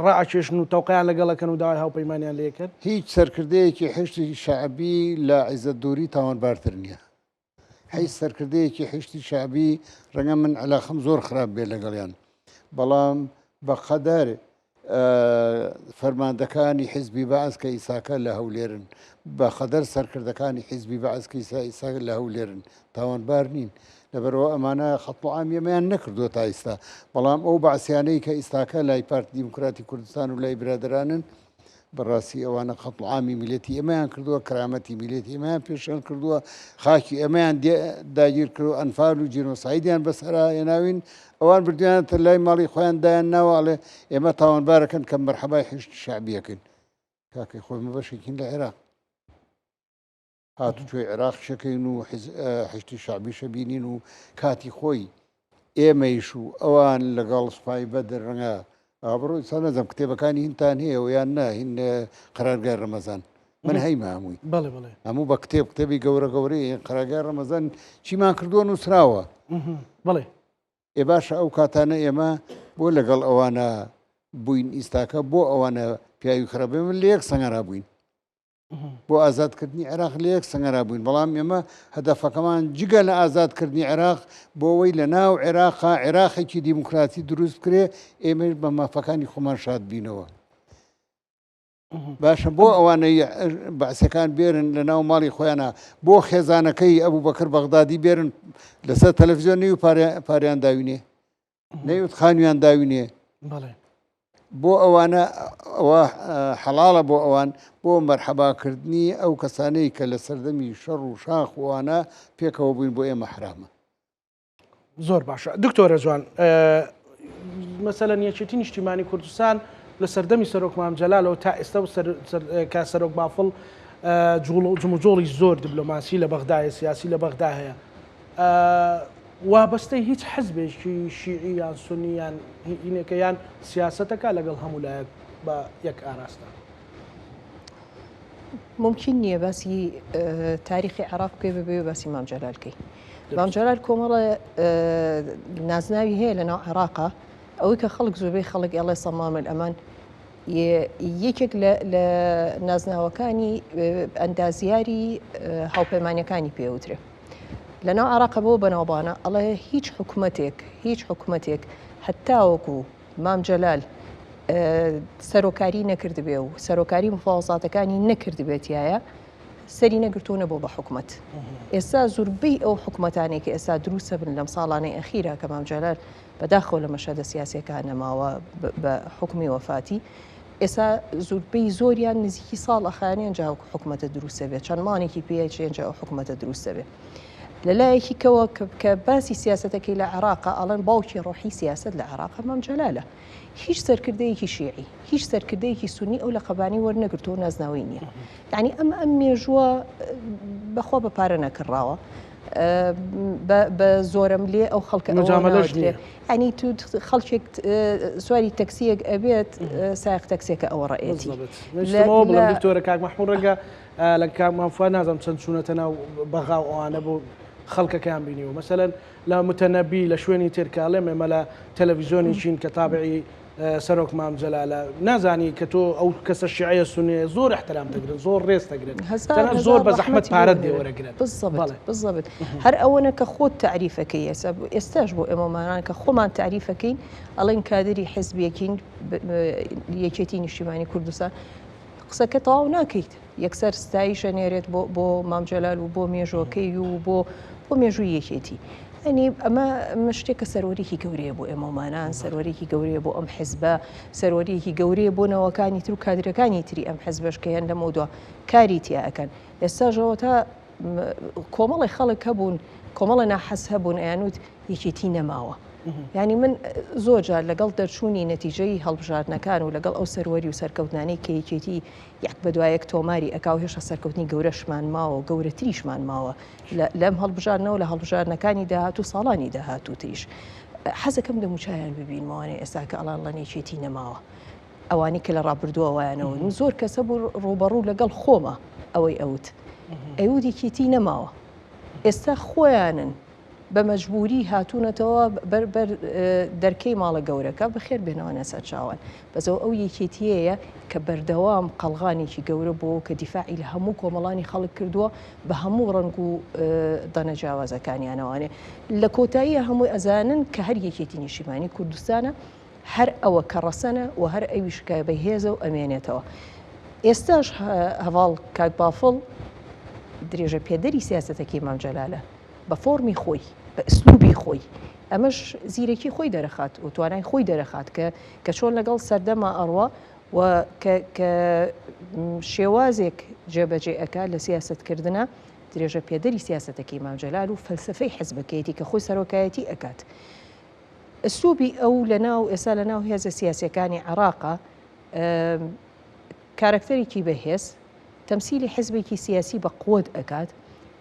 ڕائەکێشن و تەوقەیان لەگەڵەکەن و داوای هاوپەیمانیان لێکەن. هیچ سەرکردەیەکی حەشدی شەعبی لە عیزەت دوری تاوانبارتر نییە. هیچ سەرکردەیەکی حەشدی شەعبی ڕەنگە من عەلاقەم زۆر خراپ بێ لەگەڵیان بەڵام بەقەدەر فەرماندەکانی حیزبی بەعس کە ئیساکە لە هەولێرن، بە قەدەر سەرکردەکانی حیزبی بەعس کە ئیسا لە هەولێرن، تاوانبار نین. لەبەرئەوە ئەمانە قەتڵوعامی ئێمەیان نەکردووە تا ئیستا. بەڵام ئەو بەعسیانەی کە ئیستاکە لای پارتی دیموکراتی کوردستان و لای برادەرانن، بەڕاستی ئەوانە قەتڵوعامی میللەتی ئێمەیان کردووە، کەرامەتی میللەتی ئێمەیان پێشێل کردووە، خاکی ئێمەیان داگیر کردووە، ئەنفال و جینۆسایدیان بەسەرا هێناوین، ئەوان بردویانەتە لای ماڵی خۆیان دایان ناوە ئەڵێ ئێمە تاوانبارەکەن کە مەرحەبای حشت شعبیەکەین کاکەی خۆی مە بەشێکین لە عێراق هاتوچۆی عێراق شەکەین و حشتی شعبیشە بینین و کاتی خۆی ئێمەیش و ئەوان لەگەڵ سوپای بەدر ڕەنگە ئابڕۆ سا نەزانم کتێبەکانی هینتان هەیە و یان نا هین قەرارگای ڕەمەزان من هەیمە هەمووی بەڵێ بەڵێ هەموو بە کتێب کتێبی گەورە گەورەی قەرارگای ڕەمەزان چیمان کردووە نووسراوە بەڵێ ئێ باشە ئەو کاتانە ئێمە بۆ لەگەڵ ئەوانە بووین ئیستاکە بۆ ئەوانە پیاوی خراپ ئێمە لە یەک سەنگەرا بووین بۆ ئازادکردنی عێراق لە یەک سەنگەرا بووین بەڵام ئێمە هەدەفەکەمان جگە لە ئازادکردنی عێراق بۆ ئەوەی لە ناو عێراقا عێراقێکی دیموکراتی دروست بکرێ ئێمەش بە مافەکانی خۆمان شاد بینەوە باشە بۆ ئەوانەی بەعسەکان بێرن لە ناو ماڵی خۆیانە بۆ خێزانەکەی ئەبوو بەکر بەغدادی بێرن لەسەر تەلەڤزیۆن نەیو پاریان داوینێ نەیوت خانویان داوینێ بۆ ئەوانە ئەوە حەڵاڵە بۆ ئەوان بۆ مەرحەباکردنی ئەو کەسانەی کە لە سەردەمی شەڕ و شاخ وانە پێکەوە بووین بۆ ئێمە حرامە زۆر باشە دکتۆرە جوان مەسەلەن یەکێتی نیشتیمانی کوردستان لە سەردەمی سەرۆک مام جەلالەوە تا ئێستا و کە سەرۆک بافڵ جموجۆڵی زۆر دیبلۆماسی لە بەغدایە سیاسی لە بەغدا هەیە وابەستەی هیچ حزبێکی شیعی یان سنی یان هینێکە یان سیاسەتەکە لەگەڵ هەموو لایەک بە یەک ئاراستە. مومکین نییە باسی تاریخی عێراق بکەی بەبێ باسی مام جەلال کەی. مام جەلال کۆمەڵە نازناوی هەیە لەناو عێراقا، ئەوەی کە خەڵک زۆربەی خەڵک ئەڵێ سەمام ئەمان یەکێک لە نازناوەکانی ئەندازیاری هاوپەیمانەکانی پێوترێ. لەناو عێراقە بۆ بەناوبانە ئەڵێ هیچ حکومەتێک هیچ حکومەتێک هەتاوەکو مام جەلال سەرۆکاری نەکردبێ و سەرۆکاری مفاوەزاتەکانی نەکردبێتایە سەری نەگرتوو نەبوو بە حکومەت. ئێستا زوربەی ئەو حکومەتانەی کە ئێستا دروستە بن لەم ساڵانەی ئەخیرا کە مام جەلال بەداخەوە لە مەشهەدە سیاسیەکان نەماوە بە حوکمی وەفاتی ئێستا زوربەی زۆریان نزیکی ساڵ ئەخایەنێ ئەنجا ئەو حکومەتە دروستە بێت چەند مانێکی پێچێ ئەنجا ئەو حکومەتە دروستە بێ. لە لایەکی کەوە کە باسی سیاسەتەکەی لە عێراقا ئەڵێن باوکی ڕۆحی سیاسەت لە عێراقا مام جەلالە. هیچ سەرکردەیەکی شیعی، هیچ سەرکردەیەکی سونی ئەو لەقەبانەی وەرنەگرتووە و نازناوەی نییە. یعنی ئەم ئەم مێژووە بەخوا بە پارە نەکڕاوە. بە زۆرم لێ ئەو خەڵکە ینی تو خەڵکێک سواری تەکسیەک ئەبێت سایق تەکسێکە ئەوە ڕێتی دکتۆرە کاک مەحموود ڕەنگە لە کاک مامفا نازم چەند چوونەتە ناو بەغا و ئەوانە بۆ خەڵکەکەیان بینیوە مەسەلەن لە متەنەبی لە شوێنی تر کە ئەڵێم ئێمە لە تەلەڤیزیۆنی چین کە تابعی سەرۆک مام جەلالە نازانی کە تۆ ئەو کەسە شیعەیە سوننەیە زۆر احترام دەگرن زۆر ڕێز دەگرن تەنانەت زۆر بە زەحمەت پارەت لێ وەرەگرن بالضبط بالضبط هەر ئەوەنە کە خۆت تەعریفەکەی ئێستا ئێستاش بۆ ئێمەمانان کە خۆمان تەعریفەکەین ئەڵێن کادری حزبێکین یەکێتی نیشتیمانی کوردستان قسەکە تەواو ناکەیت یەکسەر ستایش ئەنێرێت بۆ بۆ مام جەلال و بۆ مێژۆکەی و بۆ بۆ مێژووی یەکێتی. ئەنی ئەمە ئەمە شتێکە سەروەریی گەورەیە بۆ ئێمەمانان، سەروەریی گەورەیە بۆ ئەم حزبە، سەروەریی گەورەیە بۆ نەوەکانی تر و کادرەکانی تری ئەم حزبەش کە هەن لەمەودوا کاری تیا ئەکەن. ئێستاش ئەوەتا کۆمەڵێ خەڵک هەبوون، کۆمەڵە ناحەز هەبوون ئەیانوت یەکێتی نەماوە. یانی من زۆر جار لەگەڵ دەرچوونی نەتیجەی هەڵبژاردنەکان و لەگەڵ ئەو سەروەری و سەرکەوتنانەی کە یەکێتی یەک بەدوای یەک تۆماری ئەکا و هێشتا سەرکەوتنی گەورەشمان ماوە و گەورەتریشمان ماوە لەم هەڵبژاردنەوە لە هەڵبژاردنەکانی داهاتوو ساڵانی داهاتووتریش حەزەکەم دەموچاویان ببینمەوانێ ئێستا کە ئەڵان ڵەن یەکێتی نەماوە ئەوانی کە لە ڕابردووە وایانەوە من زۆر کەسە بوو ڕووبەڕوو لەگەڵ خۆمە ئەوەی ئەوت ئەوت یەکێتی نەماوە ئێستا خۆیانن بە مەجبوری هاتوونەتەوە بەر بەر دەرکەی ماڵە گەورەکە، بەخێر بێنەوە سەر چاوان. بەس ئەوە ئەو یەکێتییەیە کە بەردەوام قەڵغانێکی گەورە بووە و کە دیفاعی لە هەموو کۆمەڵانی خەڵک کردووە بە هەموو ڕەنگ و دەنە جیاوازەکانیانەوانێ. لە کۆتاییە هەمووی ئەزانن کە هەر یەکێتی نیشتیمانی کوردستانە، هەر ئەوە کە ڕەسەنە و هەر ئەویش کە بەهێزە و ئەمێنێتەوە. ئێستاش هەڤاڵ کاک بافڵ درێژە پێدەری سیاسەتەکەی مام جەلالە. بە فۆرمی خۆی، بە ئسلوبی خۆی، ئەمەش زیرەکی خۆی دەرەخات و توانای خۆی دەرەخات کە کە چۆن لەگەڵ سەردەما ئەڕوا و کە کە شێوازێک جێبەجێ ئەکا لە سیاسەتکردنا درێژە پێدەری سیاسەتەکەی مام جەلال و فەلسەفەی حزبەکەیەتی کە خۆی سەرۆکایەتی ئەکات. ئسلوبی ئەو لەناو ئێستا لەناو هێزە سیاسیەکانی عێراقا کارەکتەرێکی بەهێز، تەمسیلی حزبێکی سیاسی بە قوت ئەکات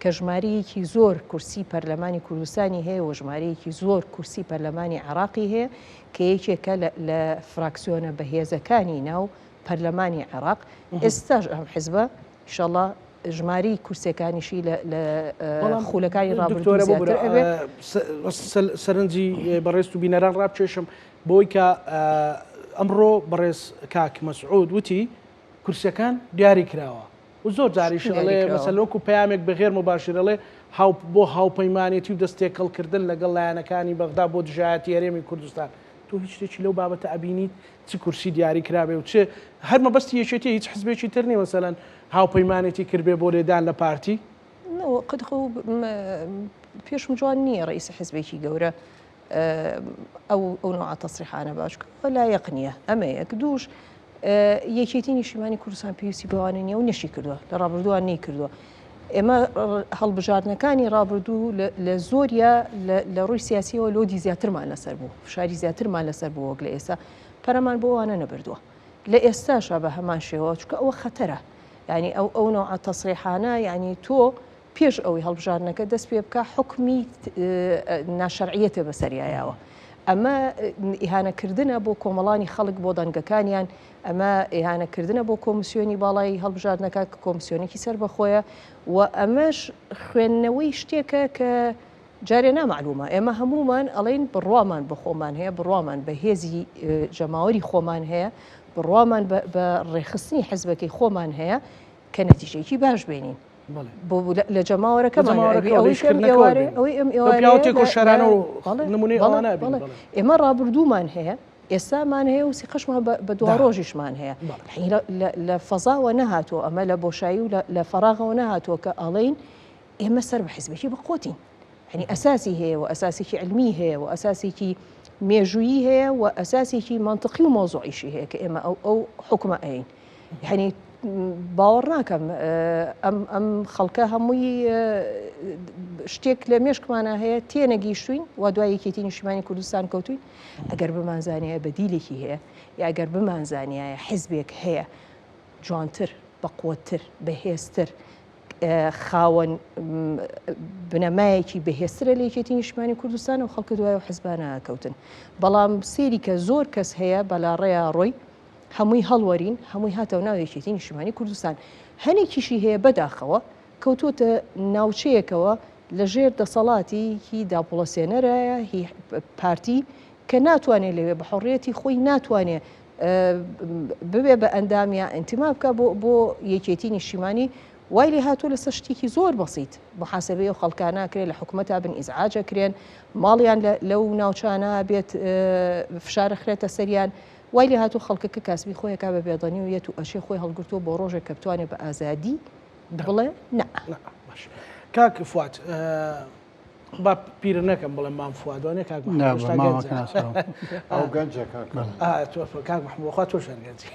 کە ژمارەیەکی زۆر کورسی پەرلەمانی کوردستانی هەیە و ژمارەیەکی زۆر کورسی پەرلەمانی عێراقی هەیە کە یەکێکە لە فراکسیۆنە بەهێزەکانی ناو پەرلەمانی عێراق ئێستاش ئەم حزبە ئیشەڵا ژمارەی کورسەکانیشی لە خولەکانی ڕابردوو زیاتر ئەبێت. سەرنجی بەڕێزت و بینەران ڕابکێشم بۆی کە ئەمڕۆ بەڕێز کاک مەسعود وتی کورسیەکان دیاری کراوە و زۆر جاریش ئەڵێ مەسەلەن وەکو پەیامێک بە غێر موباشر ئەڵێ هاو بۆ هاوپەیمانێتی و دەست تێکەڵ کردن لەگەڵ لایەنەکانی بەغدا بۆ دژایەتی هەرێمی کوردستان تۆ هیچ شتێکی لەو بابەتە ئەبینیت چ کورسی دیاری کرابێ و چ هەر مەبەستی یەکێتی هیچ حزبێکی تر نیە مەسەلەن هاوپەیمانێتی کردبێ بۆ لێدان لە پارتی؟ قەت خۆ پێشم جوان نییە ڕئیسی حزبێکی گەورە ئەو ئەو نوعە تەسریحانە باش کە لایەق نییە ئەمە یەک دووش یەکێتی نیشتیمانی کوردستان پێویستی بەوانە نییە و نەشی کردووە لە ڕابردووان نەی کردووە ئێمە هەڵبژاردنەکانی ڕابردوو لە زۆریا لە ڕووی سیاسیەوە لۆدی زیاترمان لەسەر بوو فشاری زیاترمان لەسەر بوو وەک لە ئێستا پەرەمان بۆ ئەوانە نەبردووە لە ئێستاشا بە هەمان شێوە چونکە ئەوە خەتەرە یعنی ئەو ئەو نوعە تەسریحانە یعنی تۆ پێش ئەوەی هەڵبژاردنەکە دەست پێ بکا حوکمی ناشەرعیەتە بەسەریایەوە. ئەمە ئیهانەکردنە بۆ کۆمەڵانی خەڵک بۆ دەنگەکانیان، ئەمە ئیهانەکردنە بۆ کۆمسیۆنی باڵای هەڵبژاردنەکە کە کۆمسیۆنێکی سەربەخۆیە و ئەمەش خوێندنەوەی شتێکە کە جارێ نامەعلومە. ئێمە هەموومان ئەڵێین بڕوامان بە خۆمان هەیە، بڕوامان بە هێزی جەماوەری خۆمان هەیە، بڕوامان بە ڕێکخستنی حزبەکەی خۆمان هەیە کە نەتیجەیەکی باش بێنین. بۆ لە جەماوەرەکەمان ئەوەی ئەم تێکۆشەرانە و نمونەی ئەوانە ئێمە ڕابردوومان هەیە ئێستامان هەیە و سیقەشمان بە دواڕۆژیشمان هەیە لە فەزاوە نەهاتووە ئەمە لە بۆشایی و لە فەراغەوە نەهاتووە کە ئەڵێین ئێمە سەر بە حزبێکی بەقوەتین یعنی ئەساسی هەیە و ئەساسێکی علمی هەیە و ئەساسێکی مێژوویی هەیە و ئەساسێکی منطقی و مۆزوعیشی هەیە کە ئێمە ئەو ئەو حکومە ئەین یعنی باوەڕ ناکەم ئەم ئەم خەڵکە هەمووی شتێک لە مێشکمانە هەیە تێنەگەیشتوین و دوای یەکێتی نیشتیمانی کوردستان کەوتوین ئەگەر بمانزانایە بەدیلێکی هەیە یا ئەگەر بمانزانایە حزبێک هەیە جوانتر بەقوەتتر بەهێزتر خاوەن بنەمایەکی بەهێزترە لە یەکێتی نیشتمانی کوردستان و خەڵکە دوای و حزبانە کەوتن بەڵام سێری کە زۆر کەس هەیە بەلاڕێیا ڕۆی هەمووی هەڵوەرین هەمووی هاتەوە ناو یەکێتی نیشتمانی کوردستان هەنێکیشی هەیە بەداخەوە کەوتوتە ناوچەیەکەوە لە ژێر دەسەڵاتی هی داپڵەسێنەرایە هی پارتی کە ناتوانێت لەوێ بە حڕیەتی خۆی ناتوانێت ببێ بە ئەندام یا ئینتیما بکە بۆ بۆ یەکێتی نیشتیمانی وای لێ هاتووە لەسەر شتێکی زۆر بەسیت محاسبەی ئەو خەڵکانە کرێ لە حکومەتا بن ئیزعاجە کرێن ماڵیان لەو ناوچانە بێت فشارە خرێتە سەریان وای لێ هاتوو خەڵکەکە کاسبی خۆیەکە بە بێدەنی و یەت و ئەشێ خۆی هەڵگرتووە بۆ ڕۆژێک کە بتوانێت بە ئازادی بڵێ نا. کاک فواد با پیرە نەکەم بڵێم مام فواد وانە کاک ئەو گەنجە کاک محمود خوا تۆش هەر گەنجی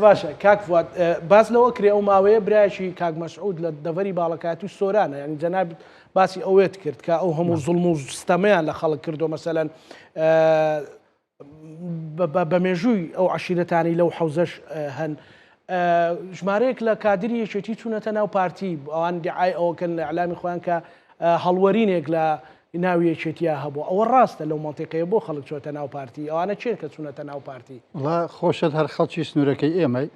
باشە کاک فواد باس لەوە کرێ ئەو ماوەیە برایشی کاک مەسعود لە دەڤەری باڵەکاتی و سۆرانە یعنی جەناب باسی ئەوێت کرد کە ئەو هەموو زوڵم و ستەمەیان لە خەڵک کردو مەسەلەن بە مێژووی ئەو عەشیرەتانەی لەو حەوزەش هەن ژمارەیەک لە کادری یەکێتی چوونەتە ناو پارتی ئەوان دیعای ئەوەکەن لە ئەلامی خۆیان کە هەڵوەرینێک لە ناو یەکێتیا هەبوو ئەوە ڕاستە لەو مەنتیقەیە بۆ خەڵک چۆتە ناو پارتی ئەوانە چێن کە چوونەتە ناو پارتی وڵا خۆشت هەر خەڵکی سنوورەکەی ئێمەی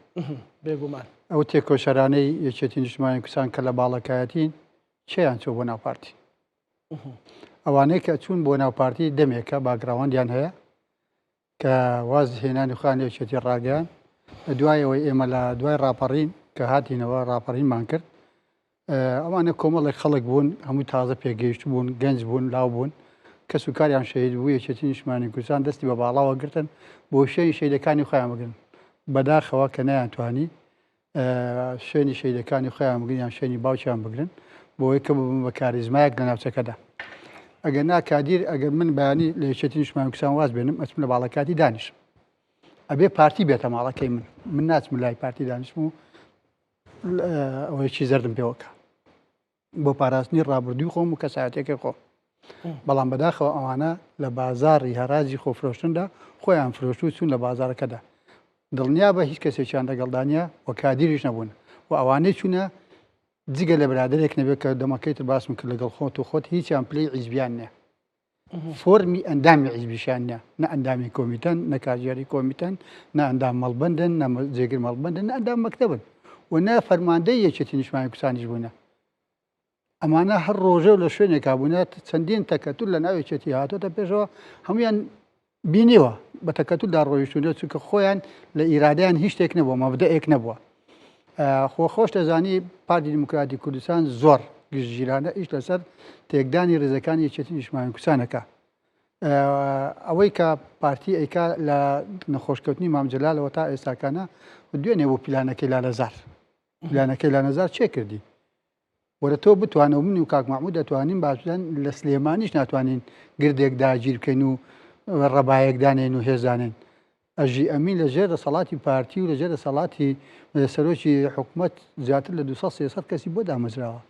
بێگومان ئەو تێکۆشەرانەی یەکێتی نیشتمانی کوردستان کە لە باڵەکایەتین چیان چۆ بۆ ناو پارتی ئەوانەی کە چوون بۆ ناو پارتی دەمێکە باگراوەندیان هەیە کە واز هێنانی خۆیان یەکێتی ڕاگەیان لە دوای ئەوەی ئێمە لە دوای ڕاپەڕین کە هاتینەوە ڕاپەڕینمان کرد ئەوانە کۆمەڵێک خەڵک بوون هەمووی تازە پێگەیشت بوون گەنج بوون لاو بوون کەس و کاریان شەهید بوو یەکێتی نیشتمانی کوردستان دەستی بە باڵاوە گرتن بۆ شوێنی شەیدەکانی خۆیان بگرن بەداخەوە کە نەیانتوانی شوێنی شەیدەکانی خۆیان بگرن یان شوێنی باوکیان بگرن بۆی کە ببن بە کاریزمایەک لە ناوچەکەدا ئەگەر نا کادیر ئەگەر من بەیانی لە یەکێتی نیشتمانی کوردستان واز بێنم ئەچم لە باڵەکاتی دانیشم ئەبێ پارتی بێتە ماڵەکەی من من ناچم لای پارتی دانیشم و ئەوەیەکی زەردم پێوەکە بۆ پاراستنی ڕابردووی خۆم و کەسایەتەکەی خۆم بەڵام بەداخەوە ئەوانە لە بازاڕی هەراجی خۆفرۆشتندا خۆیان فرۆشت و چوون لە بازارەکەدا دڵنیا بە هیچ کەسێکیان لەگەڵدانە و کادیریش نەبوون و ئەوانەی چوونە جگە لە برادێک نەبێت کە دەمەکەی تر باسم کرد لەگەڵ خۆت و خۆت هیچیان پلەی عیزبیان نییە فۆرمی ئەندامی عیزبیشیان نییە نە ئەندامی کۆمیتەن نە کارگێڕی کۆمیتەن نە ئەندام مەڵبندن نە جێگر مەڵبندن نە ئەندام مەکتەبن و نە فەرماندەی یەکێتی نیشتمانی کوردستانیش بوونە ئەمانە هەر ڕۆژە و لە شوێنێکا بوونە چەندین تەکەتول لە ناو یەکێتی هاتۆتە پێشەوە هەمویان بینیوە بە تەکەتولدا ڕۆیشتون چونکە خۆیان لە ئیرادەیان هیچ شتێک نەبووە مەبدەئێک نەبووە خۆ خۆش دەزانی پارتی دیموکراتی کوردستان زۆر گشتگیرانە ئیش لەسەر تێکدانی ڕیزەکانی یەکێتی نیشتمانی کوردستانەکە ئەوەی کە پارتی ئەیکا لە نەخۆشکەوتنی مام جەلالەوە تا ئێستاکانە دوێنێ بۆ پیلانەکەی لالەزار پیلانەکەی لانەزار چێ کردی وەرە تۆ بتوانە و من و کاک مەحمود دەتوانین باشدان لە سلێمانیش ناتوانین گردێک داگیر بکەین و ڕەبایەک دانێن و هێزانێن ئەژی ئەمین لە ژێر دەسەڵاتی پارتی و لە ژێر دەسەڵاتی سەرۆکی حکومەت زیاتر لە 200 300 کەسی بۆ دامەزراوە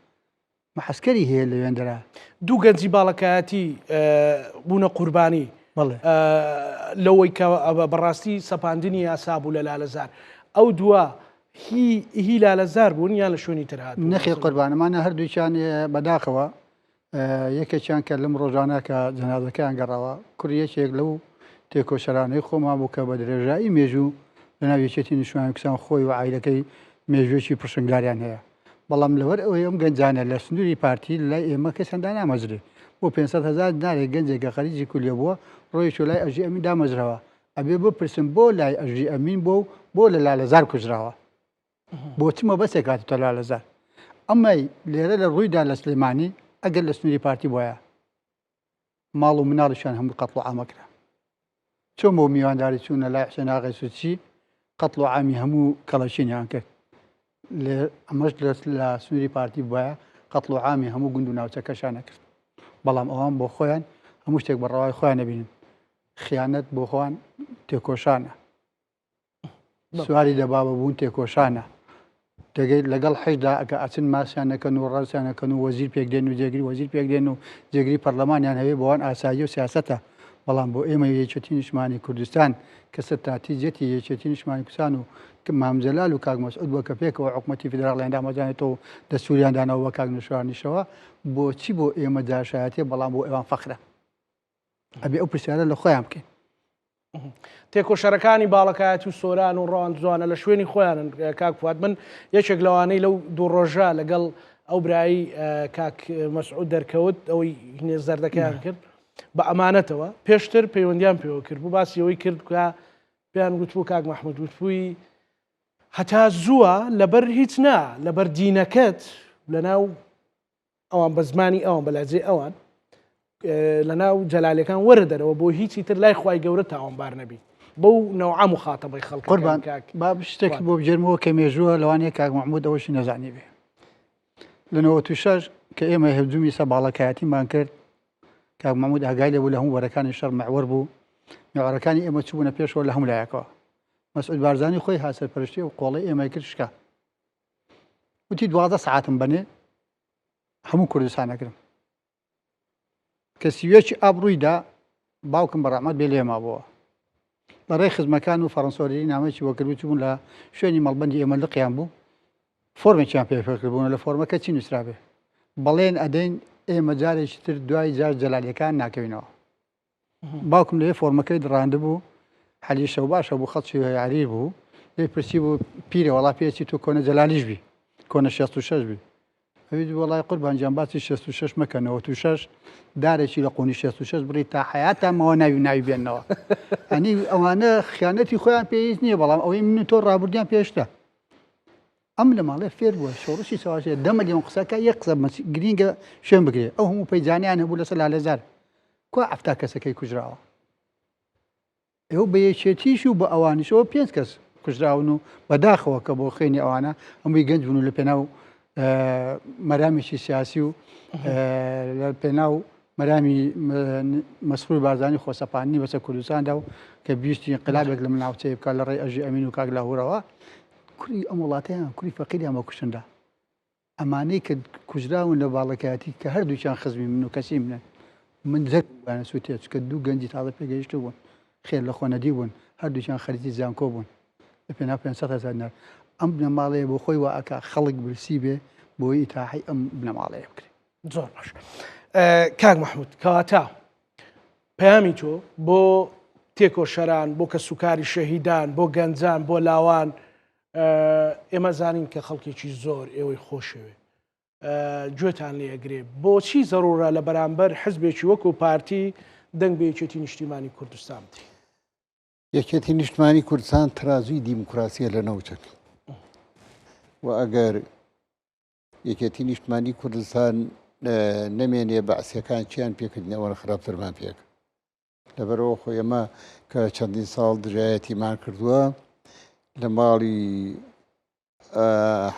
محەسکەری هەیە لەوێندرا. دوو گەنجی باڵەکایەتی بوونە قوربانی لەوەی کە بەڕاستی سەپاندنی یاسا بوو لە لالەزار ئەو دووە هی هی لالەزار بوون یان لە شوێنی تر هاتوون؟ نەخێر قوربان ئەمانە هەردووکیان بەداخەوە. یەکێکیان کە لەم ڕۆژانە کە جەنازەکەیان گەڕاوە، کوڕی یەکێک لەو تێکۆشەرانەی خۆمان بوو کە بە درێژایی مێژوو لەناو یەکێتی نیشتمانی کوردستان خۆی و عایلەکەی مێژوویەکی پڕشنگداریان هەیە. بەڵام لەبەر ئەوەی ئەم گەنجانە لە سنووری پارتی لای ئێمە کەسیان دانامەزرێ. بۆ 500 هەزار دینارێک گەنجێک کە خەریکی کولیە بووە ڕۆیشتووە لای ئەژی ئەمین دامەزراوە. ئەبێ بپرسم بۆ لای ئەژی ئەمین بووە و بۆ لە لالەزار کوژراوە؟ بۆ چ مەبەستێک هاتوتە لالەزار؟ ئەمەی لێرە لە ڕوویدا لە سلێمانی ئەگەر لە سنووری پارتی بواە ماڵ و مناڵیشیان هەموو قەتڵ و عامەکرا. چۆن بۆ میوانداری چوونە لای حوسێن ئاغای سوچی قەتڵ و عامی هەموو کەڵەشینیان کرد. لێ ئەمەش لە سنووری پارتی بواە قەتڵ و عامی هەموو گوند و ناوچەکەشان نەکرد. بەڵام ئەوان بۆ خۆیان هەموو شتێک بە ڕەوای خۆیان نەبینن. خیانەت بۆ خۆیان تێکۆشانە. سواری دەبابە بوون تێکۆشانە دەگەیت لەگەڵ حەشدا ئەگە ئەچن ماسیان نەکەن و ڕەسیان نەکەن و وەزیر پێک دێن و جێگری وەزیر پێک دێن و جێگری پەرلەمانیان هەوێ بۆوان ئاسایی و سیاسەتە بەڵام بۆ ئێمە یەکێتی نیشتمانی کوردستان کە ستراتیجیەتی یەکێتی نیشتمانی کوردستان و مام جەلال و کاک مەسعود بووە کە پێکەوە حکومەتی فیدراڵیان دامەزرانێتەوە و دەستوریان داناوە بە کاک نەوشیروانیشەوە بۆچی بۆ ئێمە جاشایەتیە بەڵام بۆ ئەوان فەخرە ئەبێ ئەو پرسیارە لە خۆیان بکەین. تێکۆشەرەکانی باڵەکایەتی و سۆران و ڕەوان زوانە لە شوێنی خۆیانن کاک فواد من یەکێک لەوانەی لەو دوو ڕۆژە لەگەڵ ئەو برایی کاک مەسعود دەرکەوت ئەوەی زەردەکەیان کرد بە ئەمانەتەوە پێشتر پەیوەندیان پێوە کرد بوو باسی ئەوەی کرد کە پێیان گوتبوو کاک مححمود وتبووی هەتا زووە لەبەر هیچ نا لەبەر دینەکەت لەناو ئەوان بە زمانی ئەوان بە لەهجەی ئەوان لە ناو جەلالەکان وەرە دەرەوە بۆ هیچی تر لای خوای گەورە تاوانبار نەبی بەو نەوعە مخاتەبەی خەڵک قوربان با شتێک بۆ بگێرمەوە کە مێژووە لەوانەیە کاک محمود ئەوەشی نەزانی بێ لە 96 کە ئێمە هەجومی سەباڵەکایەتیمان کرد کاک محمود ئاگای لێ بوو لە هەموو بەرەکانی شەڕ محوەر بوو میعوەرەکانی ئێمە چوونە پێشەوە لە هەموو لایەکەوە مەسعود بارزانی خۆی هاسەرپەرشتی و قۆڵی ئێمەی کرد شکا وتی 12 سعاتم بەنێ هەموو کوردستان ئەگرم کە سیوێکی ئاب ڕوویدا باوکم بە ڕەحمەت بێ لێ مابووە لە ڕێی خزمەکان و فەڕەنسۆری نامەیەکی بۆ کردبوو چوون لە شوێنی مەڵبەندی ئێمە لقیان بوو فۆرمێکیان پێ کردبوون لە فۆرمەکە چی نووسرابێ بەڵێن ئەدەین ئێمە جارێکی تر دوای جار جەلالیەکان ناکەوینەوە باوکم لەوێ فۆرمەکەی دڕاندبوو، حەلی شەوباشە بوو، خەڵکی عەریر بوو، لێی پرسی بوو، پیرە وەڵا پێچی تۆ کۆنە جەلالیش بی، کۆنە 66 بی. ئەویش وەڵای قوربان گیان باسی 66 مەکە، 96 دارێکی لە قوونی 66 بڕی تا حەیاتان ماوە ناوی ناوی بێننەوە. ئەنی ئەوانە خیانەتی خۆیان پێ هیچ نییە، بەڵام ئەوەی من و تۆ ڕابردوویان پێشتە. ئەم لە ماڵێ فێر بووە شۆڕشی چەواشەیە دە ملیۆن قسەکە یەک قسە گرینگە شوێن بگرێ ئەو هەموو پەیجانیان هەبوو لەسەر لالەزار کوا 70 کەسەکەی کوژراوە ئێوە بە یەکێتیش و بە ئەوانیشەوە پێنج کەس کوژراون و بەداخەوە کە بۆ خوێنی ئەوانە هەمووی گەنج بوون و لە پێناو مەرامێکی سیاسی و لە پێناو مەرامی مەسرور بارزانی خۆسەپاندنی بەسەر کوردستاندا و کە بیستی ئینقلابێک لەم ناوچەیە بکات لە ڕێی ئەژی ئەمین و کاک لاهورەوە کوری ئەم وڵاتەیان کوری فەقیریان بە کوشتندا ئەمانەی کە کوژراون لە باڵەکایەتی کە هەردووکیان خزمی من و کەسی منن من جەرگم سووتێ چکە دوو گەنجی تازە پێگەیشتو بوون خێر لە خۆنەدی بوون هەردووکیان خەریکی زانکۆ بوون لە پێناو 500 هەزار دینار ئەم بنەماڵەیە بۆ خۆی وا ئەکا خەڵک برسی بێ بۆی ئیتاحی ئەم بنەماڵەیە بکرێ زۆر باش کاک محمود کەواتە پەیامی تۆ بۆ تێکۆشەران بۆ کەسوکاری شەهیدان بۆ گەنجان بۆ لاوان ئێمە زانین کە خەڵکێکی زۆر ئێوەی خۆشەوێ گوێتان لێ ئەگرێ بۆچی زەرورە لە بەرامبەر حزبێکی وەکو پارتی دەنگ بە یەکێتی نیشتیمانی کوردستان بدەین؟ یەکێتی نیشتمانی کوردستان ترازوی دیموکراسیە لە نەوچەکە و ئەگەر یەکێتی نیشتمانی کوردستان نەمێنێ بەعسیەکان چیان پێکردن ئەوەن خراپترمان پێک لەبەرەوە خۆ ئێمە کە چەندین ساڵ دژایەتیمان کردووە لە ماڵی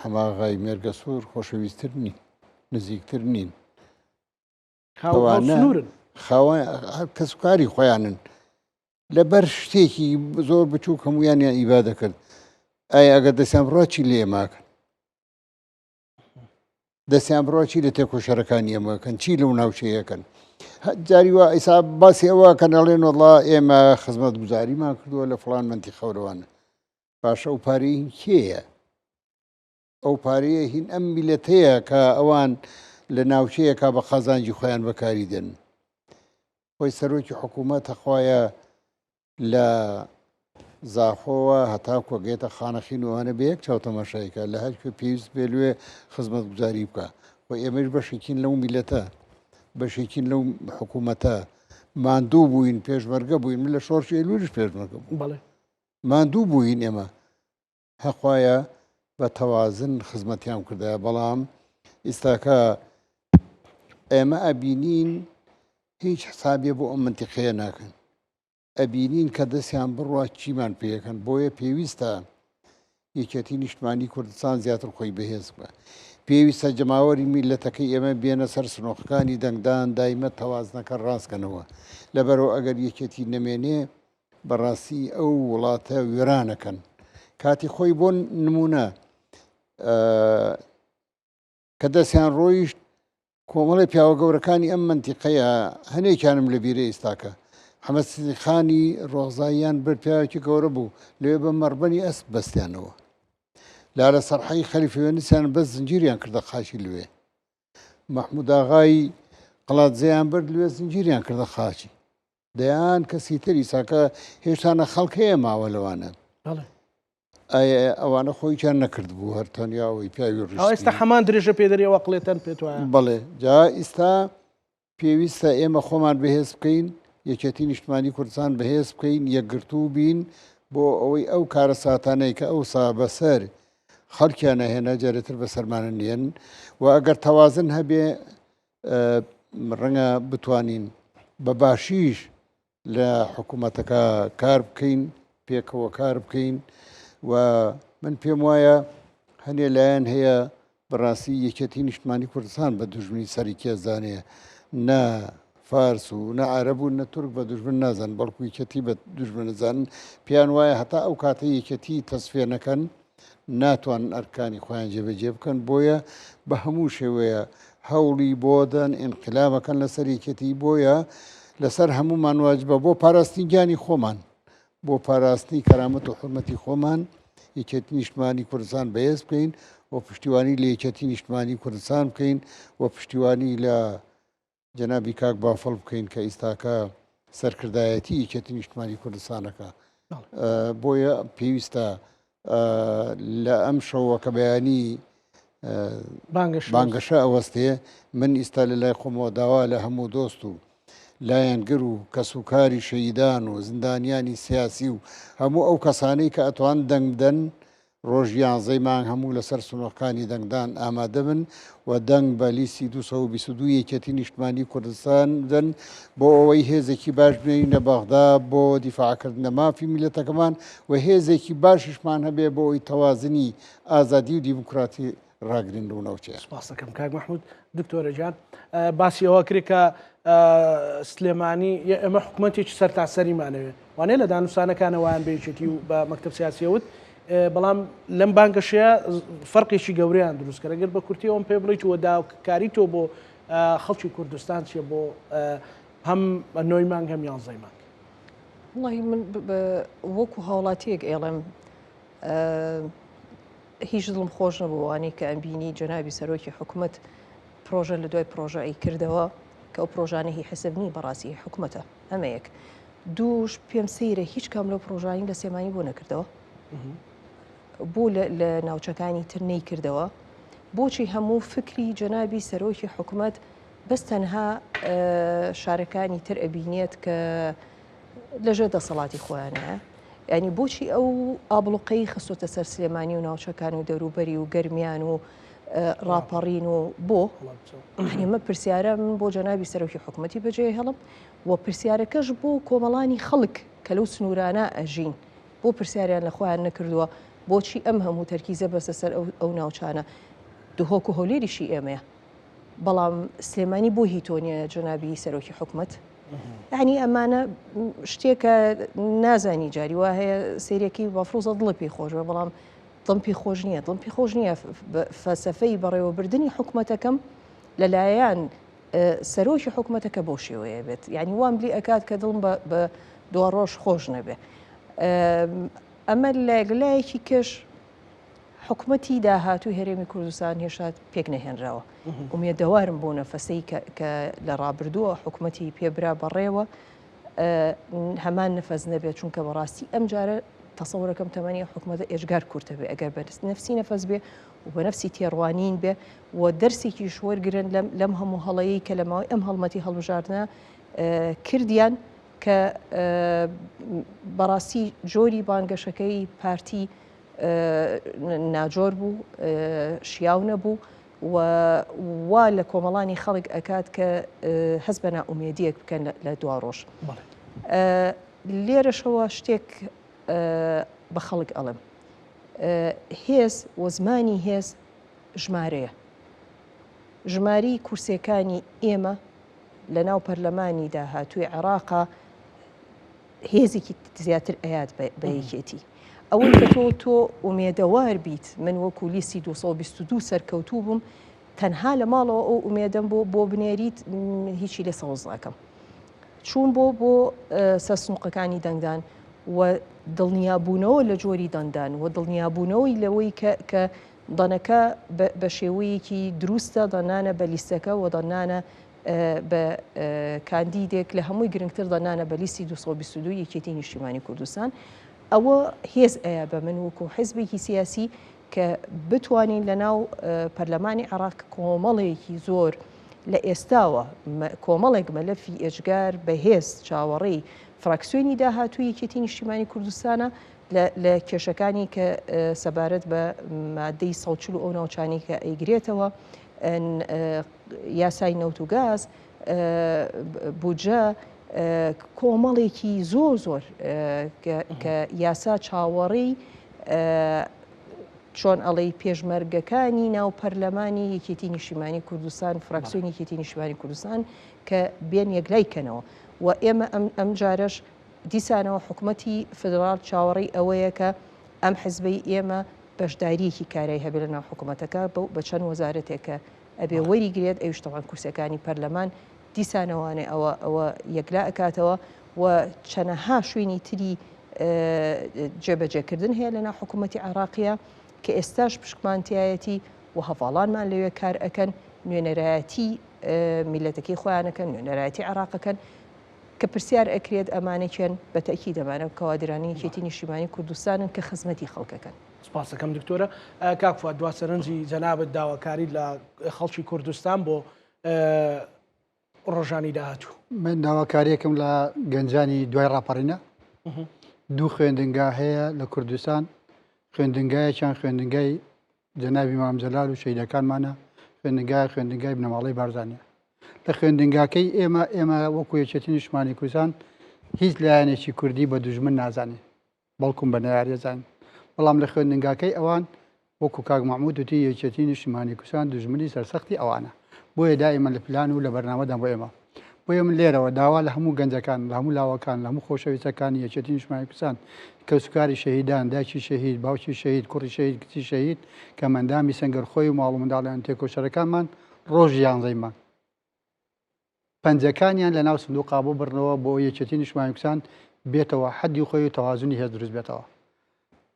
حەماغای مێرگەسوور خۆشەویستتر نین نزیکتر نین خاوەن کەسوکاری خۆیانن لەبەر شتێکی زۆر بچووک هەمویانیان ئیبا دەکرد ئایا ئەگەر دەستیان بڕا چی لێ ماکەن دەستیان بڕا چی لە تێکۆشەرەکانی ئێمەکەن چی لەو ناوچەیەکەن جاری وا ئیسا باسی ئەوە کە نەڵێن وڵا ئێمە خزمەت گوزاریمان کردووە لە فلان منتی خەورەوانە باشە ئەو پارەی کێیە ئەو پارەیە هین ئەم میلەتەیە کە ئەوان لە ناوچەیەکا بە قازانجی خۆیان بەکاری دێن. خۆی سەرۆکی حکوومەت هەخوایە لە زاخۆوە هەتا کۆگەێتە خانەخین و ئەوانە بە یەک چاو تەماشای کە لە هەر کوێ پێویست بێ لێ خزمەتگوزاری بکە و ئێمەش بەشێکین لەو میلەتە بەشێکین لەو حکوومەتە ماندوو بووین پێشمەرگە بووین من لە شۆڕشی ئەیلولیش پێشمەرگە بوو بەڵێ ماندوو بووین ئێمە هەخوایە بە تەوازن خزمەتیان کردایە بەڵام ئیستاکە ئێمە ئەبینین هیچ حسابێ بۆ ئەم منتیقەیە ناکەن ئەبینین کە دەستیان بڕوا چیمان پێەکەن بۆیە پێویستە یەکێتی نیشتمانی کوردستان زیاتر خۆی بەهێز بکە پێویستە جەماوەری میلەتەکەی ئێمە بێنە سەر سنۆقەکانی دەنگدان دایمە تەوازنەکە ڕاستکەنەوە لەبەرەوە ئەگەر یەکێتی نەمێنێ بەڕاستی ئەو وڵاتە وێرانەکەن کاتی خۆی بۆ نمونە کە دەستیان ڕۆیشت کۆمەڵی پیاوە گەورەکانی ئەم منتیقەیە هەنێکیانم لە بیرە ئیستاکە حەمەسیخانی ڕۆزاییان برد پیاوێکی گەورە بوو لەوێ بە مەڕبەنی ئەسپ بەستیانەوە لالە سەرحەی خەلیفێنیسیان بەس زنجیریان کردە قاچی لوێ مەحموداغای قڵادزیان برد لوێ زنجیریان کردە قاچی دەیان کەسی تر ئیساکە هێشتانە خەڵک هەیە ماوە لەوانە ئەوانە خۆیان نەکرد بوو هەر تەنیا ئەوەی پیاوی ڕژ ئێستا هەمان درێژە پێدەری ئەوە قلێتەن پێت وایە بەڵێ جا ئیستا پێویستە ئێمە خۆمان بەهێز بکەین یەکێتی نیشتمانی کوردستان بەهێز بکەین یەکگرتوو بین بۆ ئەوەی ئەو کارەساتانەی کە ئەوسا بەسەر خەڵکیان نەهێنا جارێتر بەسەرمانە نیەن و ئەگەر تەوازن هەبێ ڕەنگە بتوانین بە باشیش لە حکوومەتەکە کار بکەین پێکەوە کار بکەین و من پێم وایە هەنێ لایەن هەیە بەڕاستی یەکێتی نیشتمانی کوردستان بە دوژمنی سەرکیە زانێ نە فارس و نە عەرەب و نە تورک بە دوژمن نازان بەڵکو یەکێتی بە دوژمنەزانن پێیان وایە هەتا ئەو کاتە یەکێتی تەسفیە نەکەن ناتوانن ئەرکانی خۆیان جێبەجێ بکەن بۆیە بە هەموو شێوەیە هەوڵی بۆ دەن ئینقلابەکەن لەسەر یەکێتی بۆیە لەسەر هەمومان واجبە بۆ پاراستنی گیانی خۆمان بۆ پاراستنی کەرامەت و حرمەتی خۆمان یەکێتی نیشتمانی کوردستان بەهێز بکەین و پشتیوانی لە یەکێتی نیشتمانی کوردستان بکەین و پشتیوانی لە جەنابی کاک بافڵ بکەین کە ئیستاکە سەرکردایەتی یەکێتی نیشتمانی کوردستانەکە بۆیە پێویستە لە ئەم شەوە کە بەیانی بانگەشە ئەوەستێ من ئیستا لە لای خۆمەوە داوا لە هەموو دۆست و لایەنگر و کەسوکاری شەیدان و زیندانیانی سیاسی و هەموو ئەو کەسانەی کە ئەتوان دەنگ بدەن ڕۆژی یانزەی مانگ هەموو لەسەر سنوقەکانی دەنگدان ئامادەبن و دەنگ بە لیستی 222 یەکێتی نیشتمانی کوردستان بدەن بۆ ئەوەی هێزێکی باش بنێرینە بەغدا بۆ دیفاعکردن لە مافی میللەتەکەمان و هێزێکی باشیشمان هەبێ بۆ ئەوەی تەوازنی ئازادی و دیموکراتی ڕاگرین لەو ناوچەیە. سپاس دەکەم کاک مەحمود. دکتۆرە گیان باسی ئەوە کرد کە سلێمانی ئێمە حکوومەتێکی سەرتاسەریمانەوێ وانەیە لە دانوسانەکانە وایان بە یەکێتی و بە مەکتەب سیاسیە وت بەڵام لەم بانگەشەیە فەرقێکی گەورەیان دروست کرد گەر بە کورتی ئەوم پێ بڵیت و داکاری تۆ بۆ خەڵکی کوردستان چیە بۆ هەم نۆی مانگ هەم یانزەی مانگ وڵی من وەکو هاوڵاتیەک ئێڵێم هیچ دڵم خۆش نەبوو وانەی کە ئەمبینی جەنابی سەرۆکی حکومەت پرۆژە لە دوای پرۆژە ئەی کردەوە کە ئەو پرۆژانە هی حسب نی بەڕاستی هی حکومەتە ئەمە یەک دووش پێم سەیرە هیچ کام لەو پرۆژانی لە سلێمانی بۆ نەکردەوە بۆ لە ناوچەکانی تر نەی کردەوە بۆچی هەموو فکری جەنابی سەرۆکی حکومەت بەس تەنها شارەکانی تر ئەبینێت کە لەژێر دەسەڵاتی خۆیانایە یانی بۆچی ئەو ئابڵوقەی خستۆتە سەر سلێمانی و ناوچەکان و دەوروبەری و گەرمیان و ڕاپەڕین و بۆ ئەمە پرسیارە من بۆ جەنابی سەرۆکی حکوومەتی بەجێ هێڵم و پرسیارەکەش بۆ کۆمەڵانی خەڵک کە لەو سنوورانە ئەژین بۆ پرسیاریان لە خۆیان نەکردووە بۆچی ئەم هەموو تەرکیزە بەسە سەر ئەو ناوچانە دهۆک و هەولێریشی ئێمەیە بەڵام سلێمانی بۆ هی تۆ نیە جەنابی سەرۆکی حکومەت یعنی ئەمانە شتێکە نازانی جاری وا هەیە سریەکی بەفرۆزە دڵی پێی خۆش بێ بەڵام دڵم پێی خۆش نییە دڵم پێی خۆش نییە فەسەفەی بەڕێوەبردننی حکومەتەکەم لەلایەن سەرۆکی حکومەتەکە بۆ شێوەیە بێت یعنی وام لی ئەکات کە دڵم بە دوا ڕۆژ خۆش نەبێ ئەمە لایەکی کەش. حکومەتی داهاتووی هەرێمی کوردستان هێشتا پێک نەهێنراوە. ئومێدەوارم بەو نەفەسەی کە لە ڕابردووە حکومەتی پێ برا بەڕێوە هەمان نەفەس نەبێت، چونکە بەڕاستی ئەم جارە تەسەورەکەم تەمەنی ئەو حکومەتە ئێجگار کورتە بێ ئەگەر بە نەفسی نەفەس بێ و بە نەفسی تێڕوانین بێ و دەرسێکیش وەرگرن لەم هەموو هەڵەیەی کە لە ماوەی ئەم هەڵمەتی هەڵبژاردنە کردیان کە بەڕاستی جۆری بانگەشەکەی پارتی ناجۆر بوو، شیاو نەبوو و وا لە کۆمەڵانی خەڵک ئەکات کە هەست بە نائومێدیەک بکەن لە دوا ڕۆژ. لێرەشەوە شتێک بە خەڵک ئەڵێم، هێز و زمانی هێز ژمارەیە. ژماری کورسیەکانی ئێمە لە ناو پەرلەمانی داهاتووی عێراقا هێزێکی زیاتر ئەیات بە یەکێتی. ئەوەی کە تۆ تۆ ئومێدەوار بیت من وەکو لیستی 222 سەرکەوتوو بووم تەنها لە ماڵەوە ئەو ئومێدەم بۆ بۆ بنێریت هیچی لێ سەوز ناکەم. چوون بۆ بۆ سەر سنوقەکانی دەنگدان و دڵنیابوونەوە لە جۆری دەنگدان و دڵنیابوونەوەی لەوەی کە کە دەنەکە بە شێوەیەکی دروستە دەنانە بە لیستەکە و دەنانە بە کاندیدێک لە هەمووی گرنگتر دەنانە بە لیستی 222 یەکێتی نیشتیمانی کوردستان ئەوە هێز ئەیا بە من وەکو حزبێکی سیاسی کە بتوانین لە ناو پەرلەمانی عێراق کۆمەڵێکی زۆر لە ئێستاوە کۆمەڵێک مەلەفی ئێجگار بەهێز چاوەڕێی فراکسیۆنی داهاتوو یەکێتی نیشتیمانی کوردستانە لە کێشەکانی کە سەبارەت بە مادەی 140 ئەو ناوچانەی کە ئەیگرێتەوە یاسای نەوت و گاز، بودجە، کۆمەڵێکی زۆر زۆر کە یاسا چاوەڕێی چۆن ئەڵێی پێشمەرگەکانی ناو پەرلەمانی یەکێتی نیشتیمانی کوردستان فراکسیۆنی یەکێتی نیشتیمانی کوردستان کە بێن یەکلای کەنەوە و ئێمە ئەم ئەم جارەش دیسانەوە حکومەتی فدراڵ چاوەڕێی ئەوەیە کە ئەم حزبەی ئێمە بەشدارییەکی کارای هەبێ لە ناو حکومەتەکە بەو بە چەند وەزارەتێک کە ئەبێ وەری گرێت ئەویش تەبعەن کورسیەکانی پەرلەمان دیسانەوانێ ئەوە ئەوە یەکلا ئەکاتەوە و چەنەها شوێنی تری جێبەجێکردن هەیە لەناو حکوومەتی عێراقیە کە ئێستاش پشکمان تایەتی و هەڤاڵانمان لەوێ کار ئەکەن نوێنەرایەتی میلەتەکەی خۆیانەکەن نوێنەرایەتی عێراقەکەن کە پرسیار ئەکرێت ئەمانە کێن؟ بە تەئکید ئەمانە کەوادرانی یەکێتی نیشتیمانی کوردستانن کە خزمەتی خەڵکەکەن. سپاسەکەم دکتۆرە. کاک فواد دوا سەرنجی جەنابت داواکاریت لە خەڵکی کوردستان بۆ ڕۆژانی داهاتوو. من داواکاریەکم لە گەنجانی دوای ڕاپەڕینە دوو خوێندنگا هەیە لە کوردستان خوێندنگایەکیان خوێندنگای جەنابی مام جەلال و شەهیدەکانمانە، خوێندنگایە خوێندنگای بنەماڵەی بارزانیە. لە خوێندنگاکەی ئێمە ئێمە وەکو یەکێتی نیشتمانی کوردستان هیچ لایەنێکی کوردی بە دوژمن نازانین بەڵکم بە نەیارێزانین بەڵام لە خوێندنگاکەی ئەوان وەکو کاک مەحمود وتی یەکێتی نیشتمانی کوردستان دوژمنی سەرسەختی ئەوانە بۆیە دائیمەن لە پلان و لە بەرنامەدان بۆ ئێمە بۆیە من لێرەوە داوا لە هەموو گەنجەکان، لە هەموو لاوەکان، لە هەموو خۆشەویستەکانی یەکێتی نیشتمانی کوردستان، کەسوکاری شەهیدان، دایکی شەهید، باوکی شەهید، کوڕی شەهید، کچی شەهید، کەمئەندامی سەنگەر خۆی و ماڵ و منداڵیان، تێکۆشەرەکانمان ڕۆژی یانزەی مانگ پەنجەکانیان لە ناو سندوقا ببڕنەوە بۆ ئەوەی یەکێتی نیشتمانی کوردستان بێتەوە حەدی خۆی و تەوازنی هێز دروست بێتەوە.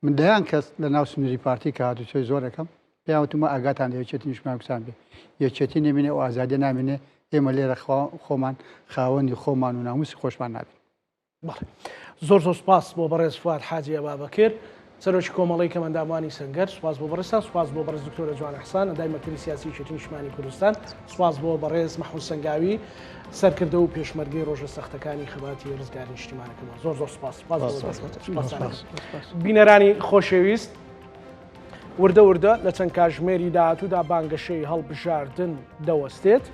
من دەیان کەس لە ناو سنووری پارتی کە هاتوچۆی زۆر ئەکەم پێیان وتومە ئاگاتان لە یەکێتی نیشتمانی کوردستان بێ یەکێتی نەمینێ و ئازادیە نامینێ ئێمە لێرە خۆمان خاوەنی خۆمان و ناموسی خۆشمان نابین. بەڵێ زۆر زۆر سپاس بۆ بەڕێز فواد حاجی ئەبابەکر سەرۆکی کۆمەڵەی کەمەندامانی سەنگەر سپاس بۆ بەڕێزتان سپاس بۆ بەڕێز دکتۆرە جوان ئەحسان ئەندامی مەکتەبی سیاسی یەکێتی نیشتمانی کوردستان سپاس بۆ بەڕێز مەحمود سەنگاوی سەرکردە و پێشمەرگەی ڕۆژە سەختەکانی خەباتی ڕزگاری نیشتیمانەکەمان زۆر زۆر سپاس سپاس بینەرانی خۆشەویست وردە وردە لە چەند کاژمێری داهاتوودا بانگەشەی هەڵبژاردن دەوەستێت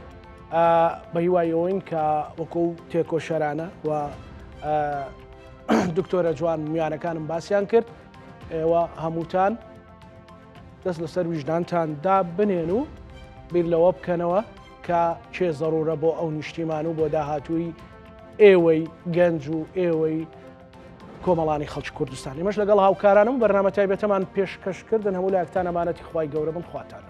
بە هیوای ئەوین کە وەکو تێکۆشەرانە و دکتۆرە جوان میانەکانم باسییان کرد ئێوە هەمووتان دەست لەسەر ویژدانتان دا بنێن و بیر لەوە بکەنەوە کە کێ زەڕورە بۆ ئەو نیشتیمان و بۆ داهاتووی ئێوەی گەنج و ئێوەی کۆمەڵانی خەڵکی کوردستان. ئێمەش لەگەڵ هاوکارانم بەرنامە تایبەتەمان پێشکەشکردن هەموو لایەکتان ئەمانەتی خوای گەورە بن خواتان.